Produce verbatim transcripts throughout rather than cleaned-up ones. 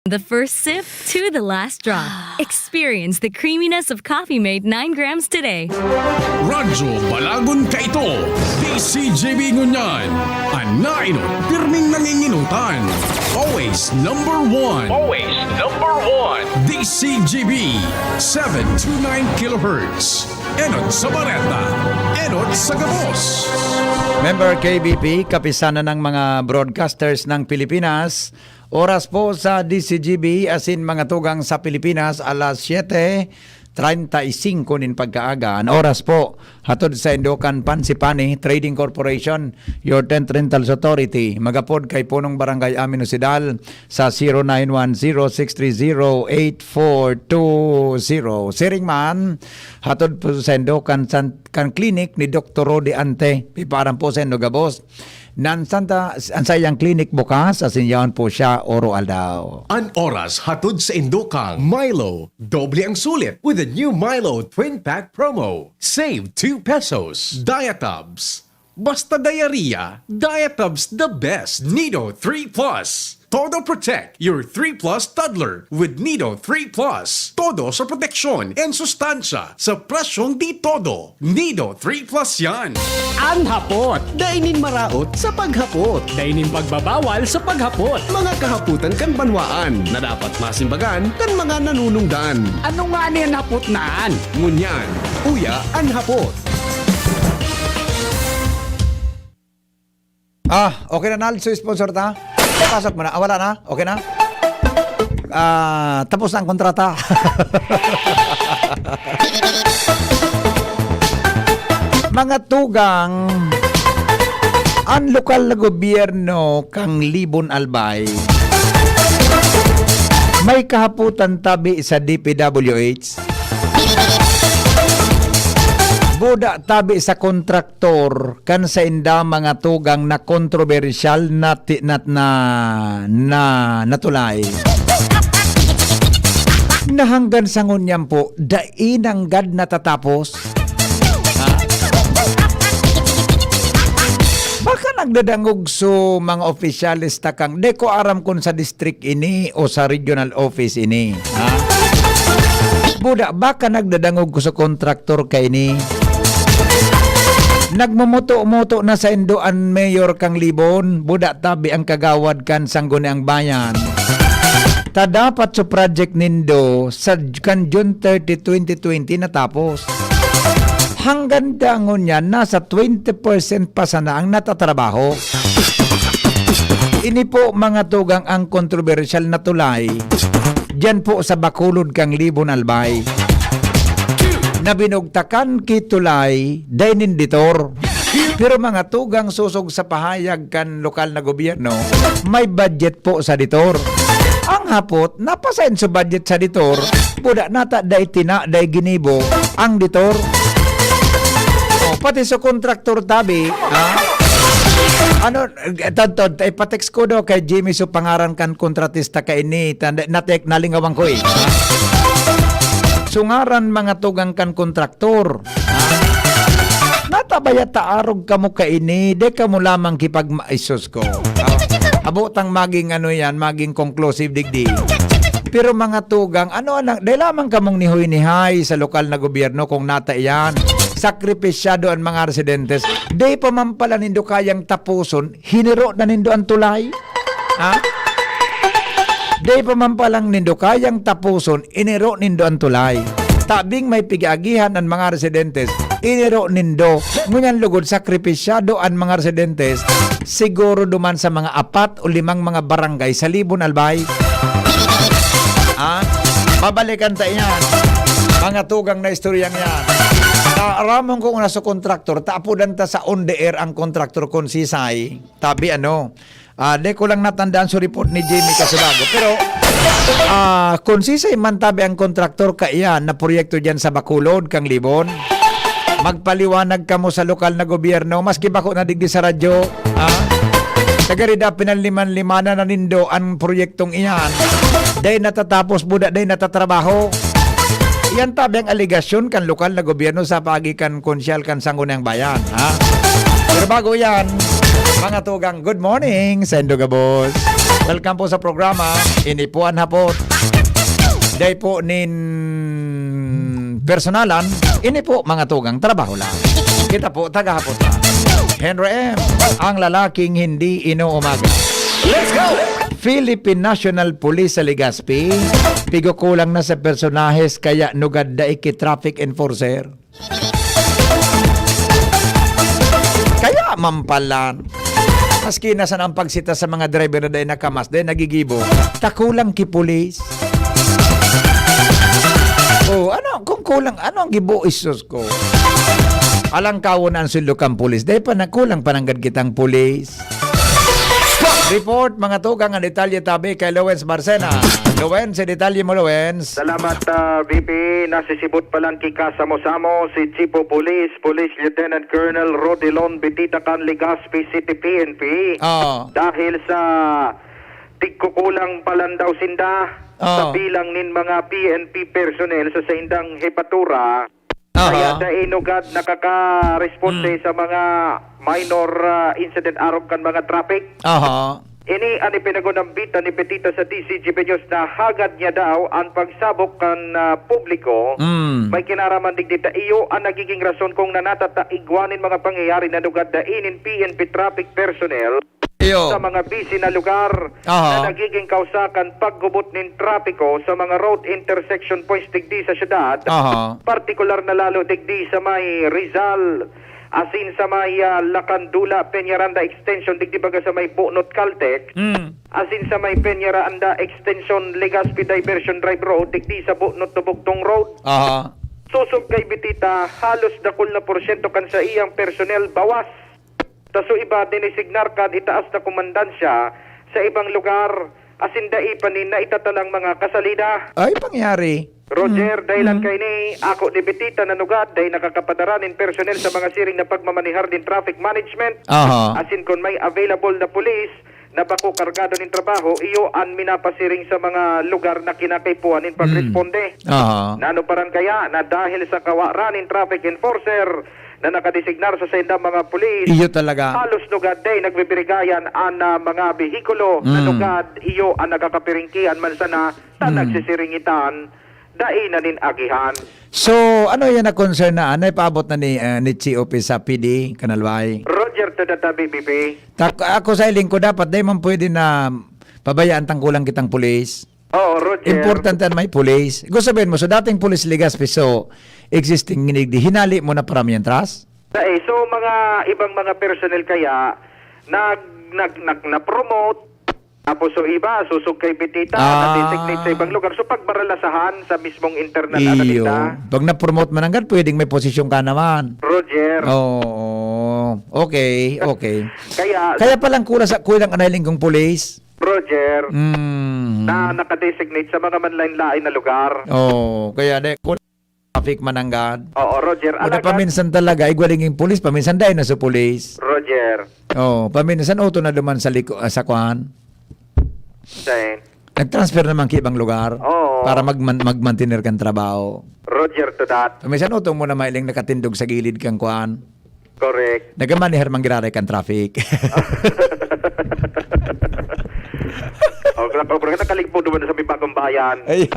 The first sip to the last drop. Experience the creaminess of Coffee Mate nine grams today. Radyo Balagon kaito, D C G B ngunyan. An nainot, pirming nanginginutan. Always number one. Always number one. D C G B, seven two nine kilohertz. Enot sa bareta, enot sa gabos. Member K B P, Kapisanan ng mga Broadcasters ng Pilipinas. Oras po sa D C G B, asin mga tugang sa Pilipinas, alas siyete treinta y cinco nin pagkaaga. An oras po, hatod sa Indokan Pansipani Trading Corporation, your tent rentals authority. Magapod kay Punong Barangay Amin Osidal sa zero nine one zero six three zero eight four two zero. Siring man, hatod po sa Indokan San, kan clinic ni Doktor Rodi Ante. Piparan po sa Indoka Boss. Nan Santa, an saiyang clinic bukas, asin yaon po siya oro aldaw. An oras hatod sa Indokang Milo, doble ang sulit with the new Milo Twin Pack Promo. Save two pesos. Diatabs. Basta diarrhea, Diatabs the best. Nido three plus. Todo protect your three plus toddler with Nido three plus. Todo sa proteksyon and sustansya sa presyong di todo. Nido three plus yan. An hapot, dai nin maraot sa paghapot. Dai nin pagbabawal sa paghapot. Mga kahapotan kan banwaan na dapat masimbagan kan mga nanunungdan. Ano nga ni an hapot na an? Ngunyan, uya an hapot. Ah, okay na, Nalso, sponsor ta? Pasok mo na. Ah, wala na? Okay na? Ah, tapos na ang kontrata. Mga tugang, ang lokal na gobyerno kan Libon Albay may kahapotan tabi sa D P W H. Buda tabi sa kontraktor kan sainda mga tugang na kontrobersyal na ti-, na, na, na, na tulay. Na hanggan sa ngunyan po, dai nanggad natatapos. Ha? Baka nagdadangog so mga opisyales takang, di ko aram kung sa district ini o sa regional office ini. Ha? Buda, baka nagdadangog ko sa kontraktor kaini. Nagmumuto-muto na saindo an mayor kan Libon, buda tabi ang kagawad kan Sangguniang Bayan. Ta dapat sa project nindo sa kan June thirty, twenty twenty natapos. Hanggang dangon niya, nasa twenty percent pa sana ang natatrabaho. Ini po, mga tugang, ang kontrobersyal na tulay diyan po sa Bacolod kan Libon Albay, na binugtakan ki tulay dai nin ditor. Pero, mga tugang, sosog sa pahayag kan lokal na gobyerno, may budget po sa ditor. Ang hapot, napasain sa budget sa ditor, buda nata dai tina, dai ginibo ang ditor. O, pati sa kontraktor tabi, ha? Ano, tantod, ipatext ko daw kay Jimmy so pangaran kan kontratista kaini, tanda, natek, nalingawan ko eh. So ngaran, mga tugang, kan kontraktor. Ha? Natabaya ta arog kamo kaini, di kamo lamang kipag-, ay, sus ko. Ah, abotang maging ano yan, maging conclusive digdi. Pero, mga tugang, ano anang, di lamang kamong nihoy-nihay sa lokal na gobyerno kung nata iyan. Sakripisyado ang mga residentes. Di pa man pala nindo kayang tapuson, hiniro na nindo ang tulay. Ha? Di pa man palang nindo kayang tapuson, iniro nindo ang tulay. Tabing may pigaagihan ang mga residentes, iniro nindo. Ngunyan lugod sakripisyado ang mga residentes, siguro duman sa mga apat o limang mga barangay sa Libon Albay. Ha? Babalikan ta iyan. Mga tugang na istoryang yan. Naaramon ko una sa kontraktor, tapudan ta sa on the air ang kontraktor kung sisay. Tabi ano, ah, di ko lang natandaan sa report ni Jimmy Casibago. Pero, ah, kung sisay man tabi ang kontraktor kaiyan na proyekto dyan sa Bacolod, kang Libon, magpaliwanag kamo sa lokal na gobyerno, maski bako na digdi sa radyo. Ah? Taga rida, pinanliman-limanan na nindo ang proyektong iyan. Dahil natatapos, buda, dahil natatrabaho. Iyan tabi ang aligasyon kan lokal na gobyerno sa paagi kan konsyal kan Sangguniang Bayan, ha? Pero bago yan, mga tugang, good morning sa Indoga Boss. Welcome po sa programa, Ini po an Hapot. Dai po nin personalan, ini po mga tugang trabaho lang. Kita po, tagahapot lang. Henry M, ang lalaking hindi inuumaga. Let's go! Philippine National Police sa Legazpi, pigukulang na sa personahes kaya nugad dai ki traffic enforcer. Kaya mampalan. Maski na sana ang pagsita sa mga driver na dai nakamas, dai nagigibo. Takulang ki pulis. Oh, ano, kung kulang, ano ang gibo, isus ko? Alang kawo na ang sundo kan pulis. Dai pa nakulang pananggad kitang pulis. Report, mga tugang, ang detalye tabi kay Lawrence Barcena. Lawrence, sa detalye mo, Lawrence. Salamat, ah, V P. Nasisibot pa lang ki kasamo-samo si Chief of Police, Police Lieutenant Colonel Rodilon Bitita kan Legazpi City P N P. Oo. Dahil sa tigkukulang pa lang daw sinda sa Oo. bilang nin mga P N P personnel sa saindang hepatura, kaya Aha. dai nugad nakakaresponde Mm. sa mga minor, ah, incident arog kan mga traffic. Aha. Ini an ipinagunambitan ni Bitita sa D Z G B News na hagad niya daw an pagsabok kan, ah, publiko. Mm. May kinaraman digdi ta iyo an nagiging rason kung nanatataigwa nin mga pangyayari na nugad dai nin P N P traffic personnel Iyo. sa mga busy na lugar Aha. na nagiging kausa kan paggubot nin trapiko sa mga road intersection points digdi sa syudad, Aha. partikular na lalo digdi sa may Rizal, asin sa may, ah, Lacandula, Peñaranda Extension, digdi baga sa may Bunot, Caltex, Mm. asin sa may Peñaranda Extension, Legazpi Diversion Drive Road, digdi sa Bunot to Bugtong Road. Aha. Sosog kay Bitita, halos dakul na porsyento kan saiyang personnel bawas. Ta so iba, dinesignar kan itaas na komandansya sa ibang lugar, asin dai pa nin naitatalang mga kasalida. Ay, pangyari. Roger, Mm. dahilan Mm. kaini, ako ni Bitita na nugad, dai nakakapadara nin personnel sa mga siring na pagmamanehar nin traffic management. Aha. Asin kun may available na pulis na bako kargado nin trabaho, iyo an minapasiring sa mga lugar na kinakaipuhan nin pagresponde. Aha. Nano paran kaya na dahil sa kawaran nin traffic enforcer na nakadesignar sa saindang mga pulis, Iyo talaga. halos nugad dai nagbibirigayan an, ah, mga behikulo na Mm. nugad iyo an nagkakapiringkian man sana ta Mm. nagsisiringitan, dai na nin agihan. So, ano yan na concern na, ano ipaabot na ni, ah, ni C O P sa P D, Kanalway? Roger, to the tabi, B P. Tak-, ako sa hiling ko, dapat dai man pwede na pabayaan tang kulang kitang pulis. Oo, Roger. Importante an may pulis. Gusto sabihin mo, so dating pulis Legazpi, so existing ginigdi, hinali mo na para miyentras? Sa, eh, so, mga ibang mga personnel kaya nag, nag, nag, na-promote, tapos so iba, susog kay Bitita, Ah. na-designate sa ibang lugar. So, pagbaralasahan sa mismong internal, ano Iyo. nila? Pag na-promote man anggad, pwedeng may posisyon ka naman. Roger. Oo. Okay, okay. Kaya, Kaya palang kulang sa, kulang ang hiling kong pulis. Roger, Mm. na nakadesignate sa mga manlain-lain na lugar. Oo, kaya de, kulang traffic man anggad. Oo, Roger. Wala, Alagad, paminsan talaga, igwaling yung pulis, paminsan dahil na sa pulis. Roger. Oo, paminsan uto na duman sa liko, ah, sa kwan. Then, Nag-transfer naman ki ibang lugar Oo. para magman-, magmantener kang trabaho. Roger to that. Paminsan uto mo na mailing nakatindog sa gilid kang kwan. Correct. Nagamaneher man giraray kang traffic. Oh, grabe, oh, grabe, nakaligpo duman sa may Bagong Bayan. Ayan.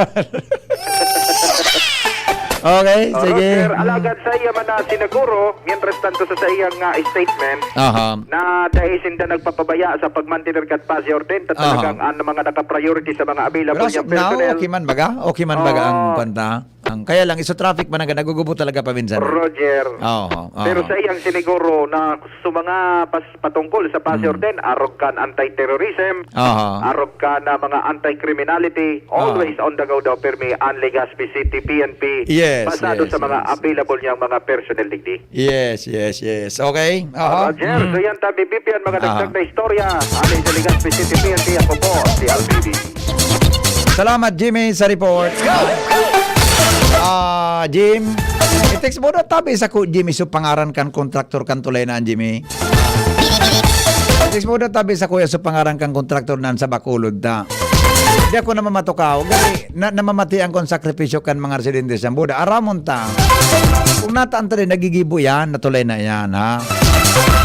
Okay, Oh, sige. Roger, alagad sa iya man na sinaguro, mientras tanto sa, sa iyang, ah, statement, Aha. na dahil sinda nagpapabaya sa pagmantener kat pasi orden, ta Aha. talagang ang mga naka-priority sa mga available Pero as niyang of now, personnel. Okay man baga? Okay man baga ang Oo. Panta? Ang, kaya lang, iso traffic man ang nagugubo talaga paminsan. Roger. Oo. Oo. Pero sa iyang siniguro na sa mga pas, patungkol sa pasi Mm. orden, arog kan anti-terrorism, Aha. arog kan na mga anti-criminality, always on the go daw, pirmi ang Legazpi City P N P. Yes, Pasado yes, sa mga yes. available niyang mga personnel digdi. Yes, yes, yes. Okay? Aha. Roger, Mm. so yan tabi, P P, ang mga Aha. dagdag na istorya. Ano sa Legazpi City P N P, ako po, si L B B. Salamat, Jimmy, sa report. Ah, Jim, i-text mo na tabi sa ko, Jimmy, so pangaran kan kontraktor kan tulay na, Jimmy. I-text mo na tabi sa kuya, so pangaran kan kontraktor nan sa Bacolod ta. Di ako namamatukaw. Gani, na, namamati ang kon sakripisyo kan mga residente sa Buda. Aramon ta. Kung nataan ta rin, nagigibo yan, natulay na yan, ha?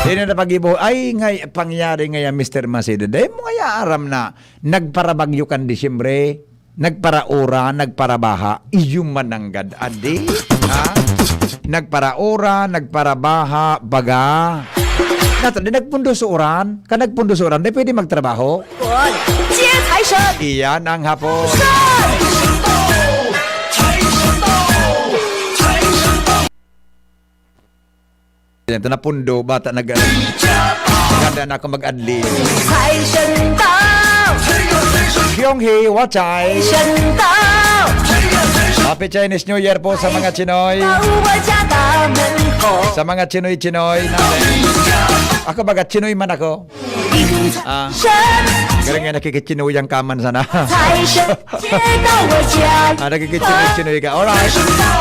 Di na napag-ibo. Ay, ngay-, pangyari ngayon, Mister Macedo. Dahil mo kaya aram na, nagparabagyo kan Disyembre, nagparaura, nagparabaha, iyo mananggad, adi? Ha? Nagparaura, nagparabaha, baga. Nato, di nagpundo sa uran. Ka nagpundo sa uran, di pwede magtrabaho? Iyan ang hapon. Yan, ito napundo, bata nag-, ganda na ako mag-adlib. Kyung Hee, Wachai. Happy Chinese New Year po sa mga Chinoy. Sa mga Chinoy-Chinoy natin. Ako baga, Chinoy man ako. Ah, galing nga nakikichinuyang ka man sana. Ah, nakikichinuyang ka. Alright.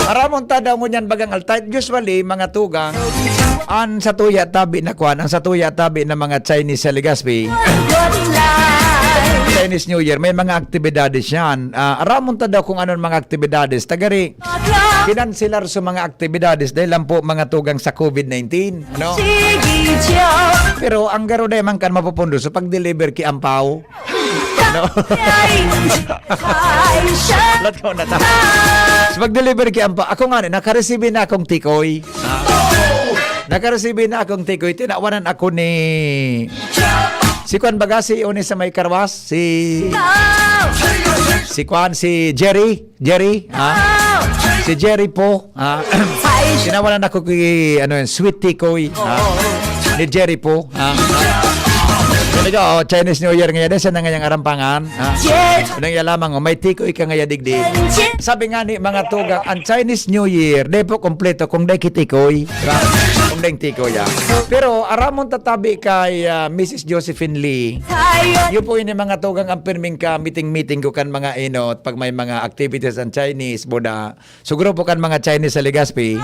Aramon ta daw ngunyan bagang altay. Usually, mga tugang, an satuya tabi na kwan, an satuya tabi na mga Chinese sa Legazpi. Chinese New Year, may mga aktibidades yan. Ah, aramon ta daw kung anon mga aktibidades. Tagari, kinanselar sa mga aktibidades dahil lang po mga tugang sa covid nineteen, ano? Pero ang garo na man kan mapupundo sa pag-deliver ki Ampaw. Ano? Latkaw na ta. Sa pag-deliver ki Ampaw, ako nga ni, nakaresibi na akong tikoy. Ah. Nakaresibi na akong tikoy. Tinawanan ako ni si Kwan Bagasi, o ni sa may karwas, si, si Kwan, si Jerry. Jerry, ha? Si Jerry po, ha? Tinawanan ako ki, ano yun, Sweet Tikoy, ha? Ni Jerry po, ha? Talaga, oh, Chinese New Year ngayon, eh, sa nangayang arampangan, ha? Unang iya lamang, oh, may tikoy ka ngaya digdi. Sabi nga ni mga tugang, ang Chinese New Year, di po kompleto kung di kitikoy, di ba? Kung di tikoy, ah. Pero aramon tatabi kay, ah, Missus Josephine Lee. Yun po yun yung mga tugang ang pirming ka meeting-meeting ko kan mga inot pag may mga activities ang Chinese, Buddha. Siguro po kan mga Chinese sa Legazpi.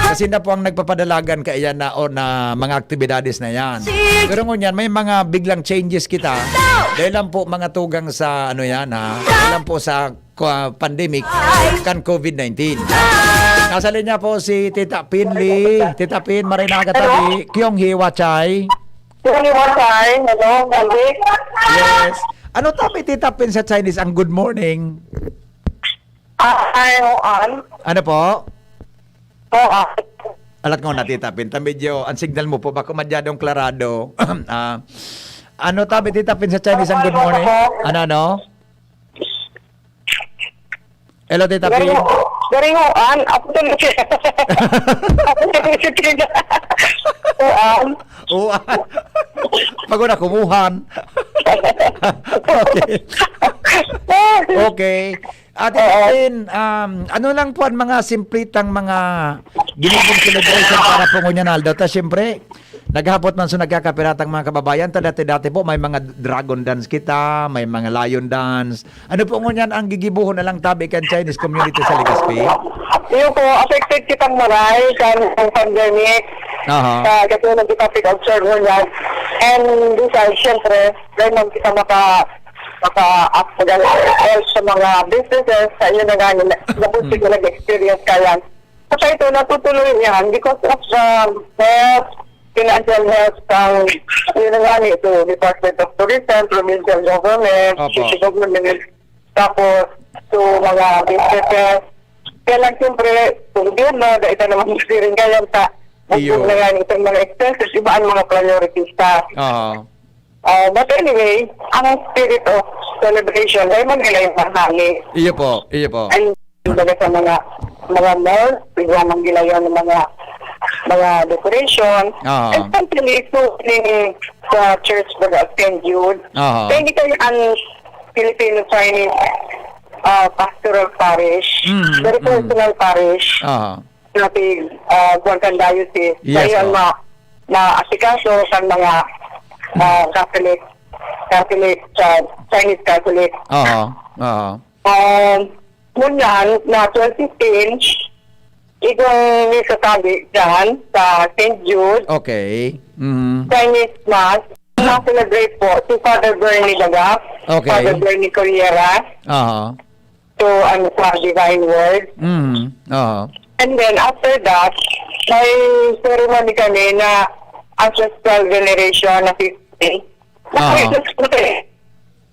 Kasi na po ang nagpapadalagan kaiyan na o na mga aktibidades na yan. Pero ngunyan, may mga biglang changes kita. Dahil lang po mga tugang sa ano yan ha. Dahil lang po sa kwa-, pandemic kan covid nineteen. Nasa linya po si Tita Pinli. Tita Pin, maray na katabi. Kyung Hee Wachai. Kyung Hee Wachai. Hello, Mandy. Yes. Ano tabi, Tita Pin, sa Chinese ang good morning? Ah, ay, hoan. Ano po? Hoan. Alat ko na, Tita Pin. Ta medyo, ang signal mo po, bako madyadong klarado. Ah, ano tabi, Tita Pin, sa Chinese ang good morning? Ano, ano? Hello, Tita Pin. Gari ho-, gari hoan. Ako to na siya. Ako to na siya. Hoan. Hoan. Pag una, kumuhan. Okay. Okay. Ate Martin, um, ano lang po ang mga simplitang mga ginibong celebration para po ngunyan aldaw? Ta siyempre, naghapot man sa nagkakapiratang mga kababayan, ta dati-dati po may mga dragon dance kita, may mga lion dance. Ano po ngunyan ang gigibuhon na lang tabi kan Chinese community sa Legazpi? Iyo po, affected kitang maray kan pandemic. Aha. Sa katulad kita pig-observe ngunyan. And besides, syempre, dahil man kita maka maka-act, mag-help sa mga businesses, sa inyo na gani, na, na po siguro nag-experience ka yan. Kasi ito, natutuloy yan because of the help, financial help ng, yun na gani, ito, Department of Tourism, provincial government, Opo. city government, tapos to mga businesses. Kaya lang, siyempre, kung gobyerno, dahil ito naman kasi rin kaya sa Iyo. na gani, itong mga expenses, iba ang mga priorities ta. Oo. Ah, but anyway, ang spirit of celebration, dahil man nila yung tanghali. Iyo po, iyo po. Ay, kumbaga sa mga, mga malls, bigla man nila yung mga, mga decoration. Oo. Especially ito in sa church, baga, Saint Jude. Oo. Kaya hindi kayo ang Filipino-Chinese, ah, pastoral parish. Mm, Very mm. personal parish. Oo. Natin, ah, Buwangkan Diocese. Yes, Kaya po. ma-, maasikaso sa mga, ah, Catholic, Catholic, ah, Chinese Catholic. Oo, oo. Um, ngunyan, na twenty fifteen, itong may sasabi dyan sa Saint Jude, Okay. Mm. Chinese Mass, na-celebrate po si Father Bernie Bagap, Okay. Father Bernie Corriera. Aha. to, ano, sa Divine Word. Mm, oo. And then, after that, may ceremony kami na, ancestral veneration na fifty. Aha.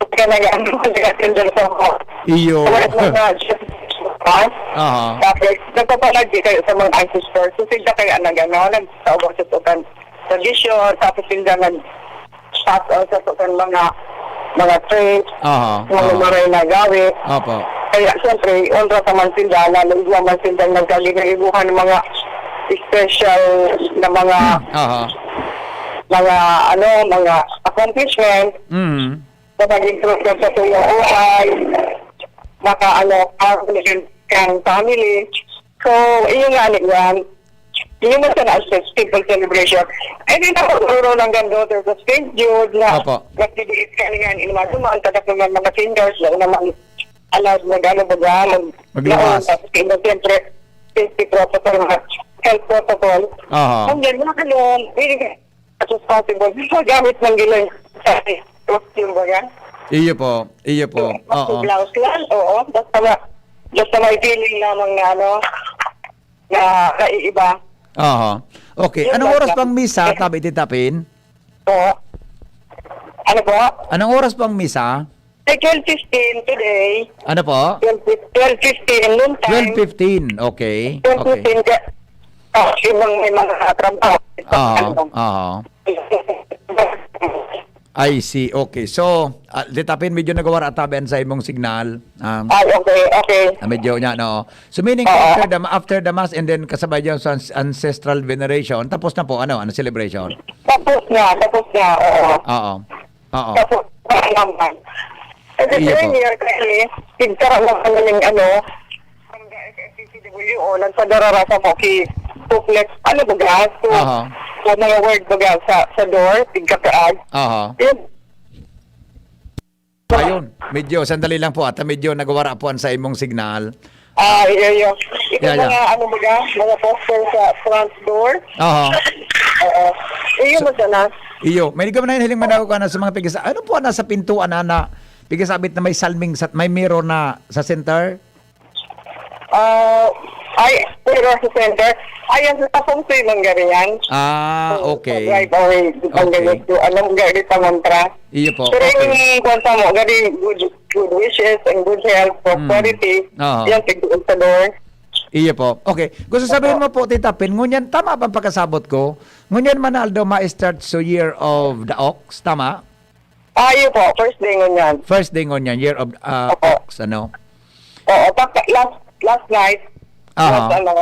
Kaya nag-, ano, nag-attend sa mga, Iyo. Mga, mga, Aha. Tapos, nagpapalagi kayo sa mga ancestors. So, sila kaya nag-, ano, nagsaubang sa tukan tradisyon, tapos sila nag-, pass on sa tukan mga, mga traits, Aha, mga aha. maray na gawi. Opo. Kaya, siyempre, honra pa man sila, lalo igwa man sila nagkaginagibuhan ng mga special na mga, Aha. mga, ano, mga accomplishment. Mm. Sa pag-improve ka sa tuyang buhay, maka, ano, ang family. So, iyo nga, ano yan. Iyo man sana ang festival celebration. Ay, di na pagkuro ng granddaughter sa Saint Jude na Opo. nagdidiit ka niyan, in mga dumaan, taga sa mga, mga seniors, na naman allowed mag, ano ba ba, mag, Maglabas. Tapos, yun, siyempre, safety protocol, mga health protocol. Aha. Ang yan, mga ganun, eh, as much as possible, magamit ng gilay sa costume, baga. Iyo po, iyo po. So, Oo. blouse lang, oo. Basta ma-, basta may feeling lamang na ano, na naiiba. Aha. Okay. Yun Anong lang oras lang. pang misa, Tabi Tita Pin? Po. Ano po? Anong oras pang misa? Ay, twelve fifteen today. Ano po? Twelve, twelve fifteen noon time. Twelve fifteen. Okay. Okay. Twelve fifteen ka, ah, ibang may mga trabaho. Aha, Ano? aha. I see. Okay. So, ah, Tita Pin, medyo nagwawara tabi an sa imong signal. Um, Ay, okay, okay. ah, medyo niya, no? So, meaning, Oo. after the, after the mass and then kasabay dyan sa ans-, ancestral veneration, tapos na po, ano, ano, celebration? Tapos na, tapos na, oo. Oo. Oo. Tapos, naman. Kasi Iyo po. Senior, kasi, tigtara mo kami ng ano, ang C C W O, nagpadara sa mo ki booklet, ano ba ga? So, Aha. sa mga word ba ga sa, sa door, tigkakaag. Aha. Yun. Ayun, medyo, sandali lang po, at medyo nagwawara po ang sa imong signal. Ah, iyo, iyo. Ito Yeah, yeah. mga, ano ba ga? Mga poster sa front door. Aha. Oo. Iyo, So, masana. iyo, may di ka man hiling manaw ka na sa mga pigisa-, ano po ang nasa pintuan na, na pigasabit na may salming sa, may mirror na sa center? Ah, ay, pero sa center. Ayan, sa Tapong Tuy, Manggaringan. Ah, So, okay. drive away, Okay. Manggaringan to, ano, gari pangontra. Iyo po, Pero okay. yung kwan sa mo, gari good, good wishes and good health, Mm. prosperity. Oo. Yan, tigduon sa door. Iyo po. Okay. Gusto sabihin Opo. mo po, Tita Pin, ngunyan, tama bang pagkasabot ko? Ngunyan man na aldaw ma-start sa Year of the Ox, tama? Ah, iyo po. First day ngunyan. First day ngunyan, Year of, ah, Opo. Ox, ano? Oo, tak-, last, last night, Aha. last, ano,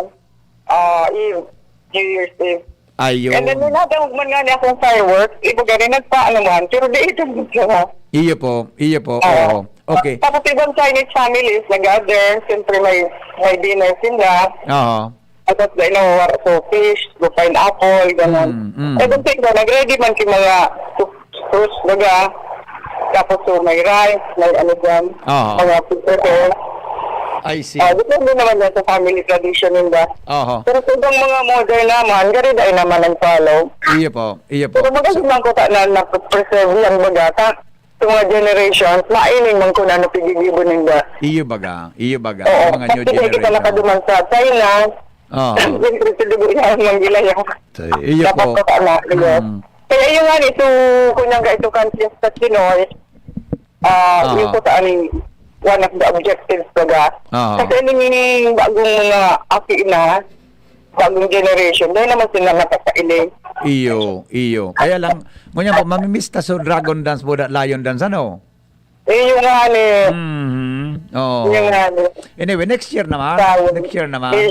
ah, Eve, New Year's Eve. Ayun. And then, may natawag man nga niya akong fireworks, iba gani nagpaano man, pero di ito mo siya. Iyo po, iyo po, Oo. oo. Okay. Tapos, ibang Chinese families, nag-gather, siyempre may, may dinner sila. Oo. Tapos, dahil nawawara, so, fish, so, pineapple, ganun. Mm, mm. Eh, kung tingnan, nag-ready man yung mga fruits, baga. Tapos, so, may rice, may ano dyan, Oo. mga prepare. I see. Ah, depende naman yan sa family tradition nila. Oho. Pero sa ibang mga modern naman, gari dahil naman ang follow. Iyo po, iyo po. Pero maganda So man ko ta na napreserve yan, baga, ta, sa mga generations, maining man kung ano pigigibo ninda. Iyo baga, iyo baga, Oo. ang mga new Kasi kita generation. nakaduman sa China, Oo. siyempre, sa dugo niya ang manggila yung Iyo dapat po. ko sana, yes. Mm. Kaya yung nga nito, kung nang ito kan Fiesta Chinoy, ah, Oo. yung po sa aning one of the objectives ko ga. Oo. Kasi aning bagong mga aki na, bagong generation, dahil naman sila nakakailing. Iyo, iyo. Kaya lang, ngunyan po, mamimiss ta so dragon dance po, da-, lion dance, ano? Eh, yung nga ni, Mhm. Oo. yung nga ni. Anyway, next year naman. Sayang. Next year naman. Eh,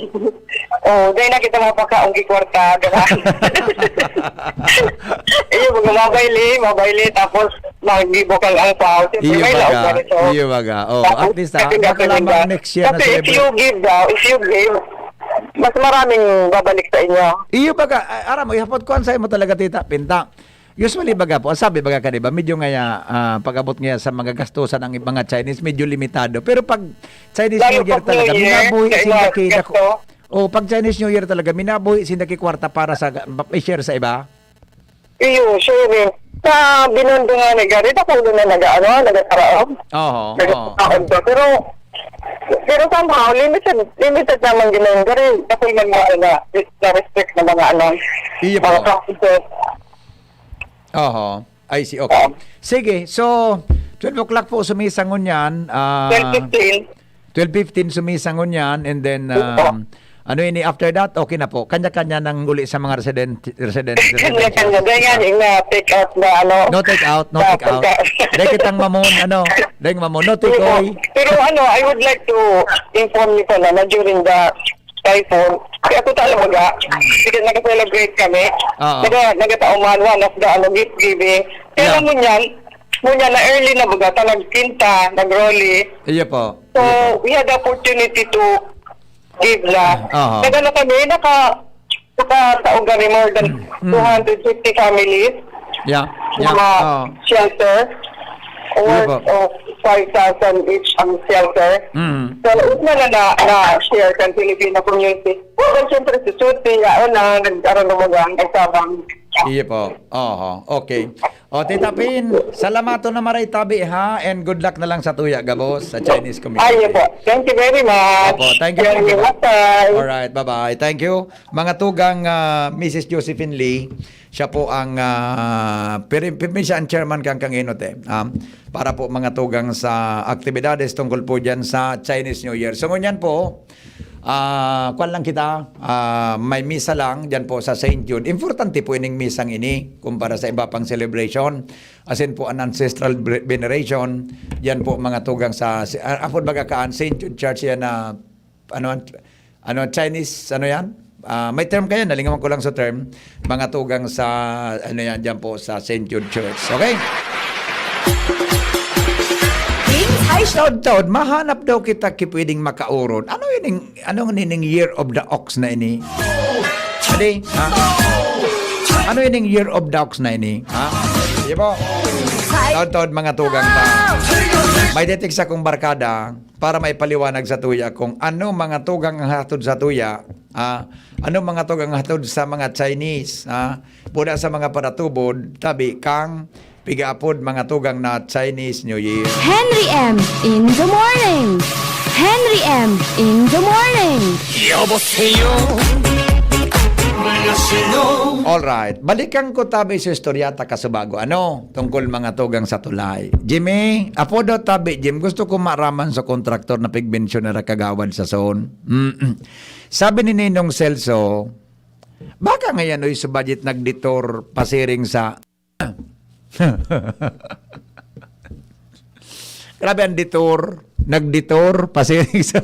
oh, dahil na kita mapakaon ki kwarta, diba? Eh, yung mga mabayli, mabayli, tapos maggibo kang angpaw. Siyempre, Iyo may laog baga, na rin, so. iyo baga. Oh, Tapos, at least, ah, second baka lamang opinion ba? next year na Kasi if celebrate. you give daw, if you give, mas maraming babalik sa inyo. Iyo baga, ah, aram mo, ihapot ko ang sa'yo mo talaga, Tita Pinta. Usually, baga po, ang sabi baga ka, di ba, medyo ngaya, ah, pag-abot ngaya sa mga gastusan ng mga Chinese, medyo limitado. Pero pag Chinese Lalo New Year pag New talaga, Year, minabuhi sa sinda inyo, ki dako-, gasto. oh, pag Chinese New Year talaga, minabuhi sinda ki kwarta para sa ga-, ma-, i-share sa iba? Iyo, sharing. Sa Binondo nga ni Gary, ako doon na nag-, ano, nagkaraog. Oo, oo. Nagkakaon ko. Pero, pero somehow, limited, limited naman din ang Gary. Kasi may mga na, na-restrict na mga, ano, Iyo mga po. practices. Oho. I see, okay. Sige, so, twelve o'clock po sumisa ngunyan, ah, twelve fifteen. Twelve fifteen sumisa ngunyan, and then, um, ano ini, after that, okay na po. Kanya-kanya nang uli sa mga resident, resident, residential. Kanya-kanya. Dahil nga, na take out na, ano, No take out, no na take out. pagka- Dahil kitang mamon, ano, dahil mamon, no take Oo. oy. Pero ano, I would like to inform you pala na during the typhoon, kaya ako talaga, Hmm. sige, nag-celebrate kami. Oo. Naga-, nagatauman, one of the, ano, gift giving. Kaya Yeah. mo niyan, mo niyan na early na baga, ta nagkinta, nag-rolly. Iya po. So, Iya po. we had the opportunity to give na. Aha. Nagano kami, naka-, nakatao kami more than Mm. two hundred fifty families. Yeah. Yeah. Mga Oo. shelter. Iya Worth po. of five thousand each ang shelter. Mm. So, una na na, na share kan Filipino community. Well, siyempre, si Suti, yaon na, nag-, ano, lumagang, ay, sabang. Iya po. Oho. Okay. O, Tita Pin, salamaton na maray tabi, ha? And good luck na lang sa tuya, gabos, sa Chinese community. Ay, po. Thank you very much. Opo, thank you. Thank you. Bye-bye. Alright, bye-bye. Thank you. Mga tugang, ah, Missus Josephine Lee, siya po ang, ah, piri-, pirmi siya ang chairman kang Kanginote, ah, para po mga tugang sa aktibidades tungkol po dyan sa Chinese New Year. So, ngunyan po, ah, kwan lang kita, ah, may misa lang dyan po sa Saint Jude. Importante po ining misang ini kumpara sa iba pang celebration. Asin po ang ancestral bre-, veneration, yan po mga tugang sa, si, ah, apod baga kaan, Saint Jude Church yan na, ano, ano, Chinese, ano yan? Ah, may term kaya, nalingawan ko lang sa term. Mga tugang sa, ano yan, dyan po sa Saint Jude Church. Okay? James, hi, Taod-taod, mahanap daw kita ki pwedeng makaorod. Ano yun yung, ano yun yung year of the ox na ini? Adi, ha? Ano yun yung year of the ox na ini? Ha? Sige po. Taod-taod, mga tugang ta. May detik sa kong barkada para maipaliwanag sa tuya kung ano mga tugang ang hatod sa tuya, ah, ano mga tugang hatod sa mga Chinese, ah, buda sa mga paratubod, tabi kang pigaapod mga tugang na Chinese New Year. Henry M in the morning. Henry M in the morning. 여보세요. 안녕하세요. Alright, balikan ko tabi sa istorya ta kasubago. Ano? Tungkol mga tugang sa tulay. Jimmy, apodo tabi, Jim, gusto ko maraman sa kontraktor na pigbensyon na kagawad sa son. Mm-mm. Sabi ni Ninong Celso, baka ngayon oy sa budget nag-detour pasiring sa Grabe ang detour, nag-detour, pasiring sa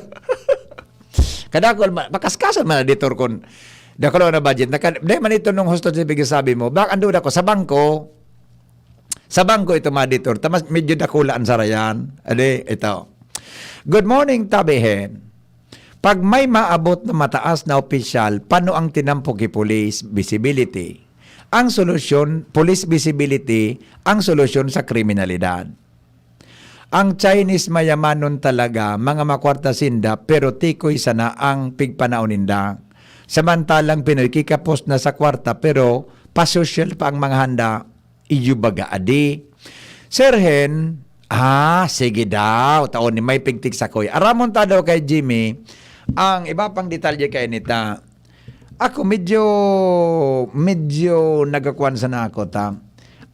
kadakol, ma-, makaskasan man ang detour kun dakol na budget. Naka-, di man ito nung husto sa pigsasabi mo. Bak-, ang duda ko, sa bangko, sa bangko ito ma-detour. Tamas, medyo dakula ang sarayan. Adi, ito. Good morning, Tabihen. Pag may maabot na mataas na opisyal, pano ang tinampo ki police visibility? Ang solusyon, police visibility, ang solusyon sa kriminalidad. Ang Chinese mayamanon talaga, mga makwarta sinda, pero tikoy sana ang pigpanaon ninda. Samantalang Pinoy, kikapos na sa kwarta, pero pasosyal pa ang mga handa, iyo baga adi. Sir Hen, ah, sige daw, taon ni may pigtig sakoy. Aramon ta daw kay Jimmy, ang iba pang detalye kay nita. Ako, medyo, medyo nagakuan sana ako, ta.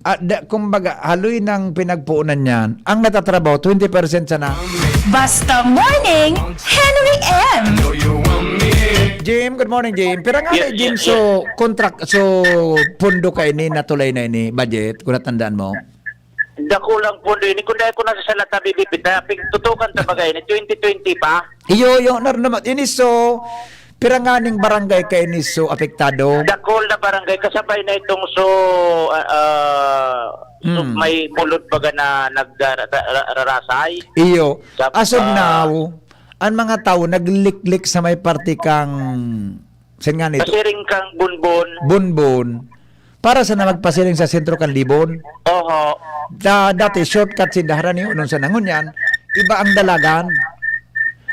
Ah, da, kumbaga, haloy ng pinagpuunan niyan. Ang natatrabaho, twenty percent sana. Basta Morning, Henry M. Jim, good morning, Jim. Pira nga Yes, na, Jim, yes, so, yes. contract, so, pondo ka ini, natulay na ini, budget, kung natandaan mo? Dakulang pondo ini. Kung dahil ko nasa salata, bibibita, pigtutukan ta bagay ini, twenty twenty pa? Iyo, iyo, nar-, naman, ini, so, pira nga ning barangay ka ini, so, apektado? Dakul na barangay, kasabay na itong, so, ah, ah, so, Hmm. may mulod baga na nagrarasay. Iyo. Sab-, As of ah, now, ang mga tao nagliklik sa may parte kang, saan nga nito? Pasiring kang Bunbon. Bunbon. Para sana magpasiring sa sentro kan Libon. Oho. Da-, dati, shortcut si Daharan yung unong sa nangunyan. Iba ang dalagan.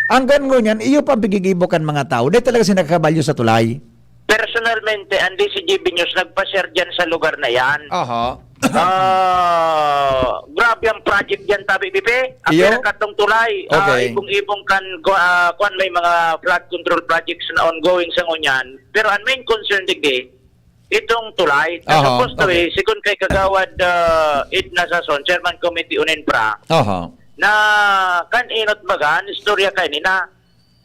Ang kan ngunyan, iyo pa ang pigigibo kan mga tao. Dahil talaga sila kabalyo sa tulay. Personalmente, ang D C G B News nagpa-share dyan sa lugar na yan. Aha. Ah, grabe ang project dyan, tabi, Bibi. Ang Iyo? pinakatong tulay, ah, Okay. ibong-ibong kan, ku-, ah, kuwan, may mga flood control projects na ongoing sa ngunyan. Pero ang main concern, digdi, itong tulay. Aha, Supposed to okay. be, sigon kay Kagawad, ah, Edna Sason, Chairman Committee on Infra, Aha. na kan enot baga, an istorya kaini na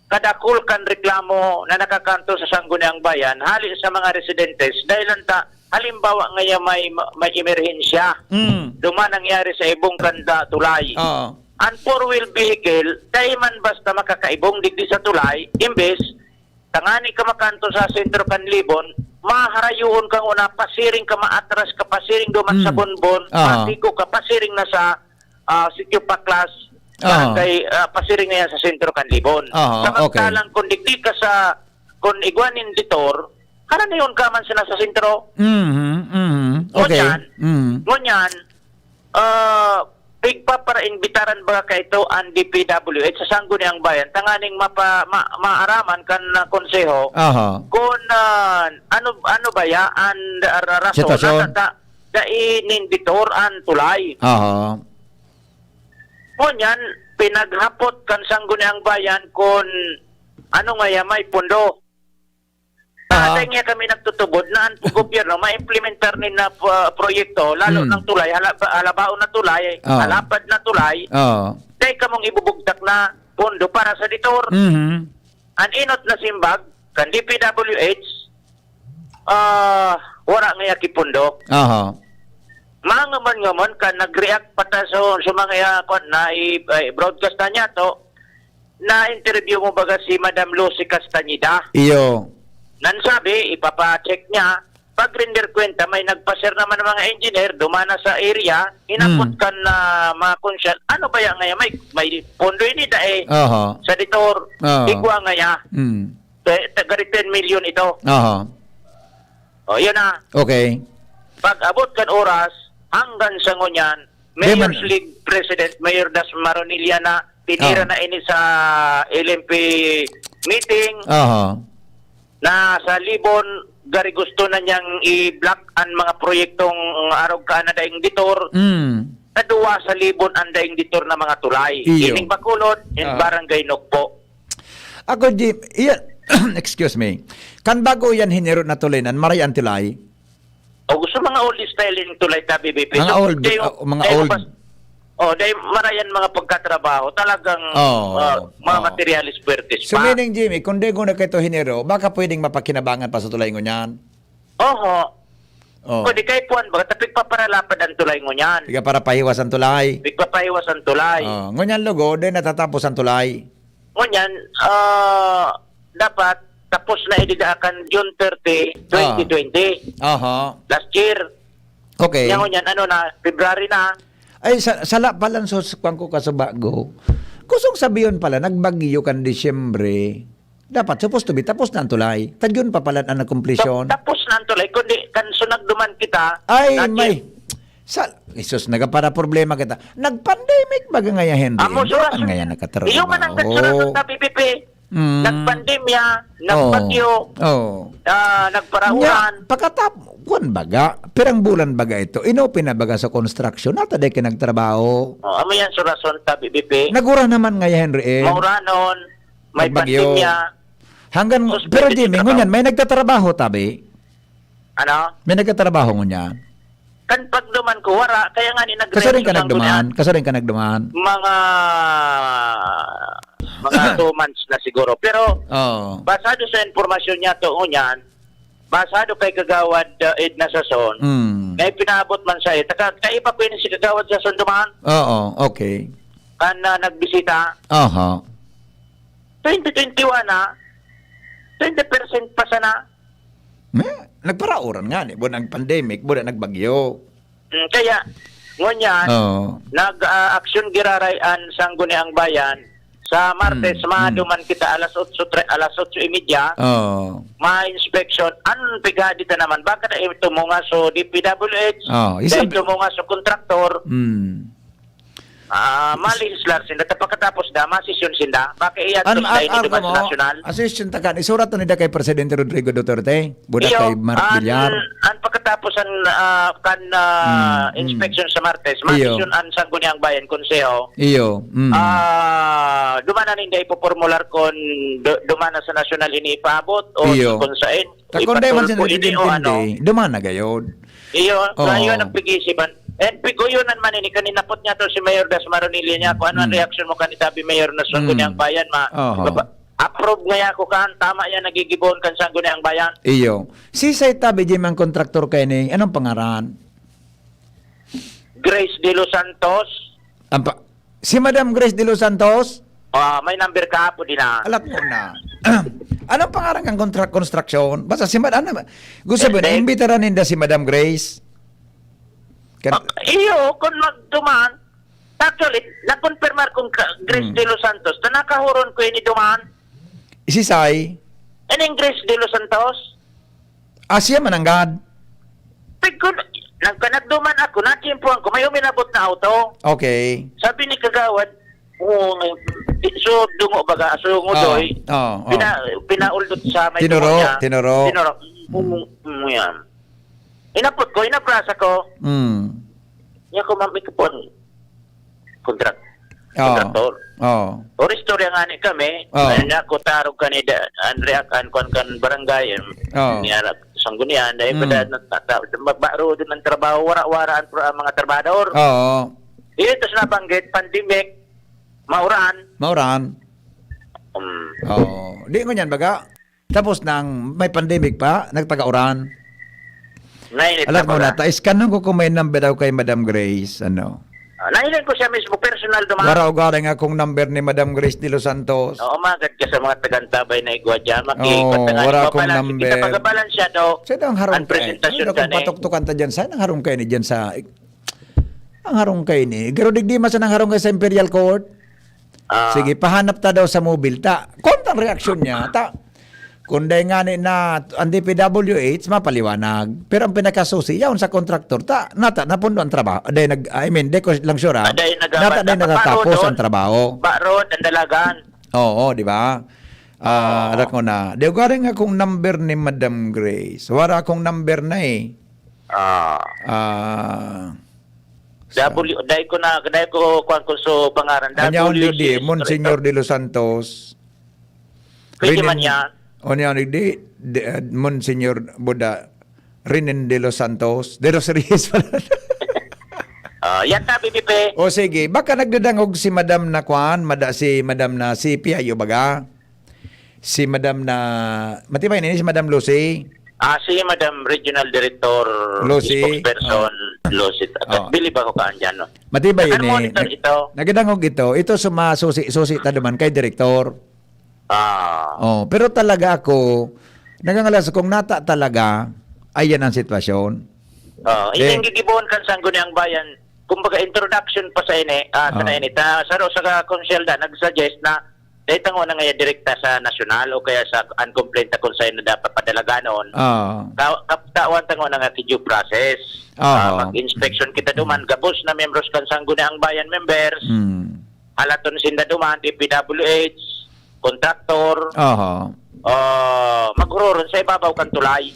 kadakul kan reklamo na nakakanto sa Sangguniang Bayan, hali sa mga residentes, dahil lang ta, halimbawa ngaya may, may emerhensya, Mm. duman nangyari sa ibong kanda tulay. Oo. An four-wheel vehicle, dai man basta makakaibong digdi sa tulay, imbes, tangani ka makanto sa sentro kan Libon, maharayoon kang una, pasiring ka, maatras ka, pasiring duman sa Mm. Bonbon, Aha. matigo ka, pasiring na sa, ah, Sitio Paklas, Aha. barangay, ah, pasiring na yan sa sentro kan Libon. Aha, okay. Samantalang kung digdi ka sa, kung igwa nin Detour, karaniwan ka man sana sa sentro. Mhm, mhm. Okay. Ngunyan, Mm. ngunyan, ah, pigpaparainbitaran ba kaito an D P W H sa Sangguniang Bayan tanganing mapa-, ma-, maaraman kan, ah, konseho Aha. kung, ah, ano, ano ba ya an ra-, rason Sitwasyon. na ta-, dai nin Detour an tulay. Aha. Ngunyan, pinaghapot kan Sangguniang Bayan kung ano ngaya may pundo. Aha. Dai ngaya kami nagtutubod na an gobyerno maimplementar nin na, ah, proyekto, lalo Hmm. ng tulay, hala-, halabaon na tulay, Ah. halapad na tulay, Oo. dai kamong ibubugtak na pondo para sa Detour. Mhm. An enot na simbag kan D P W H, ah, wara ngaya ki pondo. Aha. Mangaman-ngaman ka, nag-react pa ta sa, sa mga, ah, kwan, na i-, i-broadcast na niya to, na-interview mo baga si Madam Lucy Castañeda? Iyo. Nan sabi, ipapa-check niya, pag-render kwenta, may nagpa-share naman ng mga engineer, dumana sa area, inabot Hmm. kan, ah, mga konsyal. Ano ba yan ngayon? May, may pondo ini, dai Aha. sa Detour. Oo. Igwa ngaya. Hmm. Eh, taga ten million ito. Aha. O, yun na. Okay. Pag-abot kan oras, hanggang sa ngunyan, Di man Mayor's League President, Mayor Das Maronilla na, tinira Ah. na ini sa L M P meeting, Aha. na sa Libon, gari gusto na niyang i-block an mga proyektong arog ka na daing Detour, Mm. na duwa sa Libon ang daing Detour na mga tulay. Iyo. Ining Bacolod, in Ah. Barangay Nogpo. Ako, Jim, iya, excuse me. Kan bago yan hiniro na tulay nan, maray an tulay? O, gusto mga old style yung tulay, tabi, B P. Mga So, old, kayo, oh, mga kayo old. Bas-, oh, dahil marayan mga pagkatrabaho, talagang, Oh, ah, mga oh. materialis puwertes So, pa. meaning, Jimmy, kung di ko na kayo hiniro, baka pwedeng mapakinabangan pa sa tulay ngunyan? Oho. Oh. Pwede kayo puwan, baka tapig paparalapad ang tulay ngunyan. Tiga para pahiwas ang tulay. Tigpapahiwas ang tulay. Oh, ngunyan, lugo, di natatapos ang tulay. Ngunyan, ah, dapat tapos na ididaakan June thirty, Ah. twenty twenty. Aha. Last year. Okay. Yan, ngunyan, ano na, February na. Ay, sa, sala pala, so, sa kwan ko kasubago. Kusong sabiyon pala, nagbagyo kan Disyembre. Dapat, supposed to be, tapos na ang tulay. Tagyon pa pala ang nakumplisyon. Tap-, tapos na ang tulay, kundi kan sunag duman kita, Ay, lagi. may, sa, Jesus, nagapara problema kita. Nag-pandemic baga ngaya, Henry? Amo, Hindi surat-, man ngaya nakatrabaho. Iyo man ang nagsurat sa P P P. Mm. Nagpandemya, Oh. nagbagyo, Oh. ah, nagparauran. Nya, pakatap-, kuwan baga, pirang bulan baga ito, inopen na baga sa construction, nata di ka nagtrabaho. Oh, amo yan, surason, tabi, B P. Nagura naman ngaya, Henry, eh. Mauranon, may Nagbagyo. pandemya. Hanggang, Suspended pero, yung Jimmy, trabaho. ngunyan, may nagtatrabaho, tabi? Ano? May nagtatrabaho ngunyan? Kan pagduman ko, wara. Kaya nga ni nag-, Kasaring ka sa nagduman? Kasaring ka nagduman? Mga, mga two months na siguro. Pero, Oo. basado sa impormasyon niya to, ngunyan, basado kay Kagawad, uh, Edna Sason, Mm. na ipinaabot man sa, taka-, kaiba ko yun si Kagawad Sason duman. Oo, okay. Kan, uh, nagbisita. Aha. Twenty twenty-one na, twenty percent pa sana. Eh, nagparauran nga ni, buwan ang pandemic, buwan ang nagbagyo. Mm, kaya, ngunyan, Oo. nag, ah, aksyon giraray an Sangguniang Bayan. Sa Martes, Mm, mm. maduman kita alas otso, tre-, alas otso y media. Oo. Ma-inspection. An pigadi ta naman, baka na ito mo nga so D P W H, Oo, dahil isang ito mo nga so kontraktor. Mm. Ah, malegislar sinda, ta pagkatapos da, masesyon sinda. Baka iyan An, to sa an, inyo an, duman sa kamo, nasyonal. Asesyon ta kan, isurat na nida kay Presidente Rodrigo Duterte, buda Iyo, kay Mark an, Villar. an pagkatapos an, ah, kan, ah, Mm, mm. inspection sa Martes, Iyo. masesyon an Sangguniang Bayan, Konseho. Iyo, mm. Ah, duman na ninda ipopormular kon du-, duman na sa nasyonal ini ipaabot o Iyo. kung sain. Ta kung di man Ipatulpo sila ini o ano? Intindi, duman na gayod. Iyo, Oo. Kayo ang pag-iisipan. And piguyonan man ini, kaninapot niya to si Mayor Das Maronilla niya, kung ano ang Mm. reaksyon mo kanita, bi Mayor, na Sangguniang Mm. Bayan, ma-, Oho. baba-, approve ngaya ako kan, tama yan, nagigibohon kan Sangguniang Bayan. Iyo. Si Say Tabi, Jim, ang kontraktor kaini, anong pangaran? Grace De Los Santos. Ang pa-, si Madam Grace De Los Santos? Ah, may number ka po din, ah. Alat mo na. Anong pangaran ng kontra-, construction? Basta si Mad-, ano, gusto mo, Este? Naimbitaran ninda si Madam Grace? Kan- Ah, iyo, kung magduman, actually, nakonfirmar kong ka-, Grace Hmm. De Los Santos, na nakahuron ko ini duman. Si Say? Ining Grace De Los Santos? Ah, siya mananggad? Pag ko, nagka-, nagduman ako, natsimpuhan ko, may uminabot na auto. Okay. Sabi ni Kagawad, "Oo, so, dungo baga, so, ngudoy." Oo, oo. Pina-, pinauldot sa may Tinuro, tuhod niya. Tinuro. Tinuro. Mm, mm, yan. Inapot ko, inabrasa ko. Mm. Niya ko, "Ma'am, ikaw po ang kontrak-, Oo. kontraktor." Oo. Or istorya nga ni kami, Oo. Ay, niya ko, tarog ka ni da-, Andrea, kan, kan, kan barangay, em, Oo. niya, Sanggunian, dahil Oo. ba na, na, na, ba-, ba-, road ng trabaho, wara-wara ang, ang mga trabahador. Oo. Ito sa nabanggit, pandemic, mauran. Mauran. Um, Oo. Di ngunyan, baga, tapos nang may pandemic pa, nagpagauran. Nainit Alam na mo pala. Na, ta-scan ko kung may number daw kay Madam Grace, ano. Ah, nahiling ko siya mismo, personal duman. Wara ugaring akong number ni Madam Grace De Los Santos. Oo, magad ka sa mga tagantabay na igwa dyan. Oo, makikot na nga wara ni akong Papa, number. Kita pagabalan siya, Doc. Saan ang harong Ang kayo? Presentasyon Saan ang ka ni? Patuktukan ta dyan? Saan ang harong kayo ni dyan sa, ang harong kayo ni? Pero digdi man saan ang harong kayo sa Imperial Court? Ah. Sige, pahanap ta daw sa mobile ta. Kontang reaksyon niya, ta. Kung dai ngani na ang D P W H, mapaliwanag. Pero ang pinakasusi, yaon sa kontraktor, ta, nata, napundo ang trabaho. Dai nag, I mean, di ko lang sure, ha? Ah, dai nag-, Nata, dai napa-, natatapos parod ang trabaho. Parod ang dalagan. Oo, di ba? Ah, Oo. Arak ko na. Di ko garing akong number ni Madam Grace. Wara akong number na eh. Ah. Ah, sa W, dai ko na, dai ko kuwan ko so pangaran. Kanya ang W C D, Monsignor de los Santos. Pwede man yan. O niya, di, di, ah, Monsignor Buda, Rinen de los Santos, de los Reyes pala. Ah, yan na, B B P. O sige, baka nagdadangog si Madam na kwan, mada-, si Madam na si Piayo baga? Si Madam na, matibay na ini si Madam Lucy? Ah, si Madam Regional Director, Lucy? Spokesperson, Oh. Lucy. Oh. Bilib ako kaan dyan, no? Matibay ini. Nag-monitor Nag-, ito. Nagdadangog ito. Ito sumasusi-susi ta duman kay Direktor. Ah. Oh, pero talaga ako, nagangalas kung nata talaga, ayan ang sitwasyon. Oh, Eh, ining gigibohon kan Sangguniang Bayan, kumbaga introduction pa sa ini, ah, sa Oh. ini, ta, saro sa ka-, Konsehal da, nag-suggest na, dahil tango na nga direkta sa nasyonal o kaya sa ang complaint na kung saan na dapat padalaganon. Oh. Ka-, ka-, tawan tango na nga ki due process. Oh. Ah, mag-inspection kita duman, gabos na miyembros kan Sangguniang Bayan members. Mm. Halaton sinda duman, D P W H, kontraktor. Aha. Ah, maghuroron sa ibabaw kan tulay.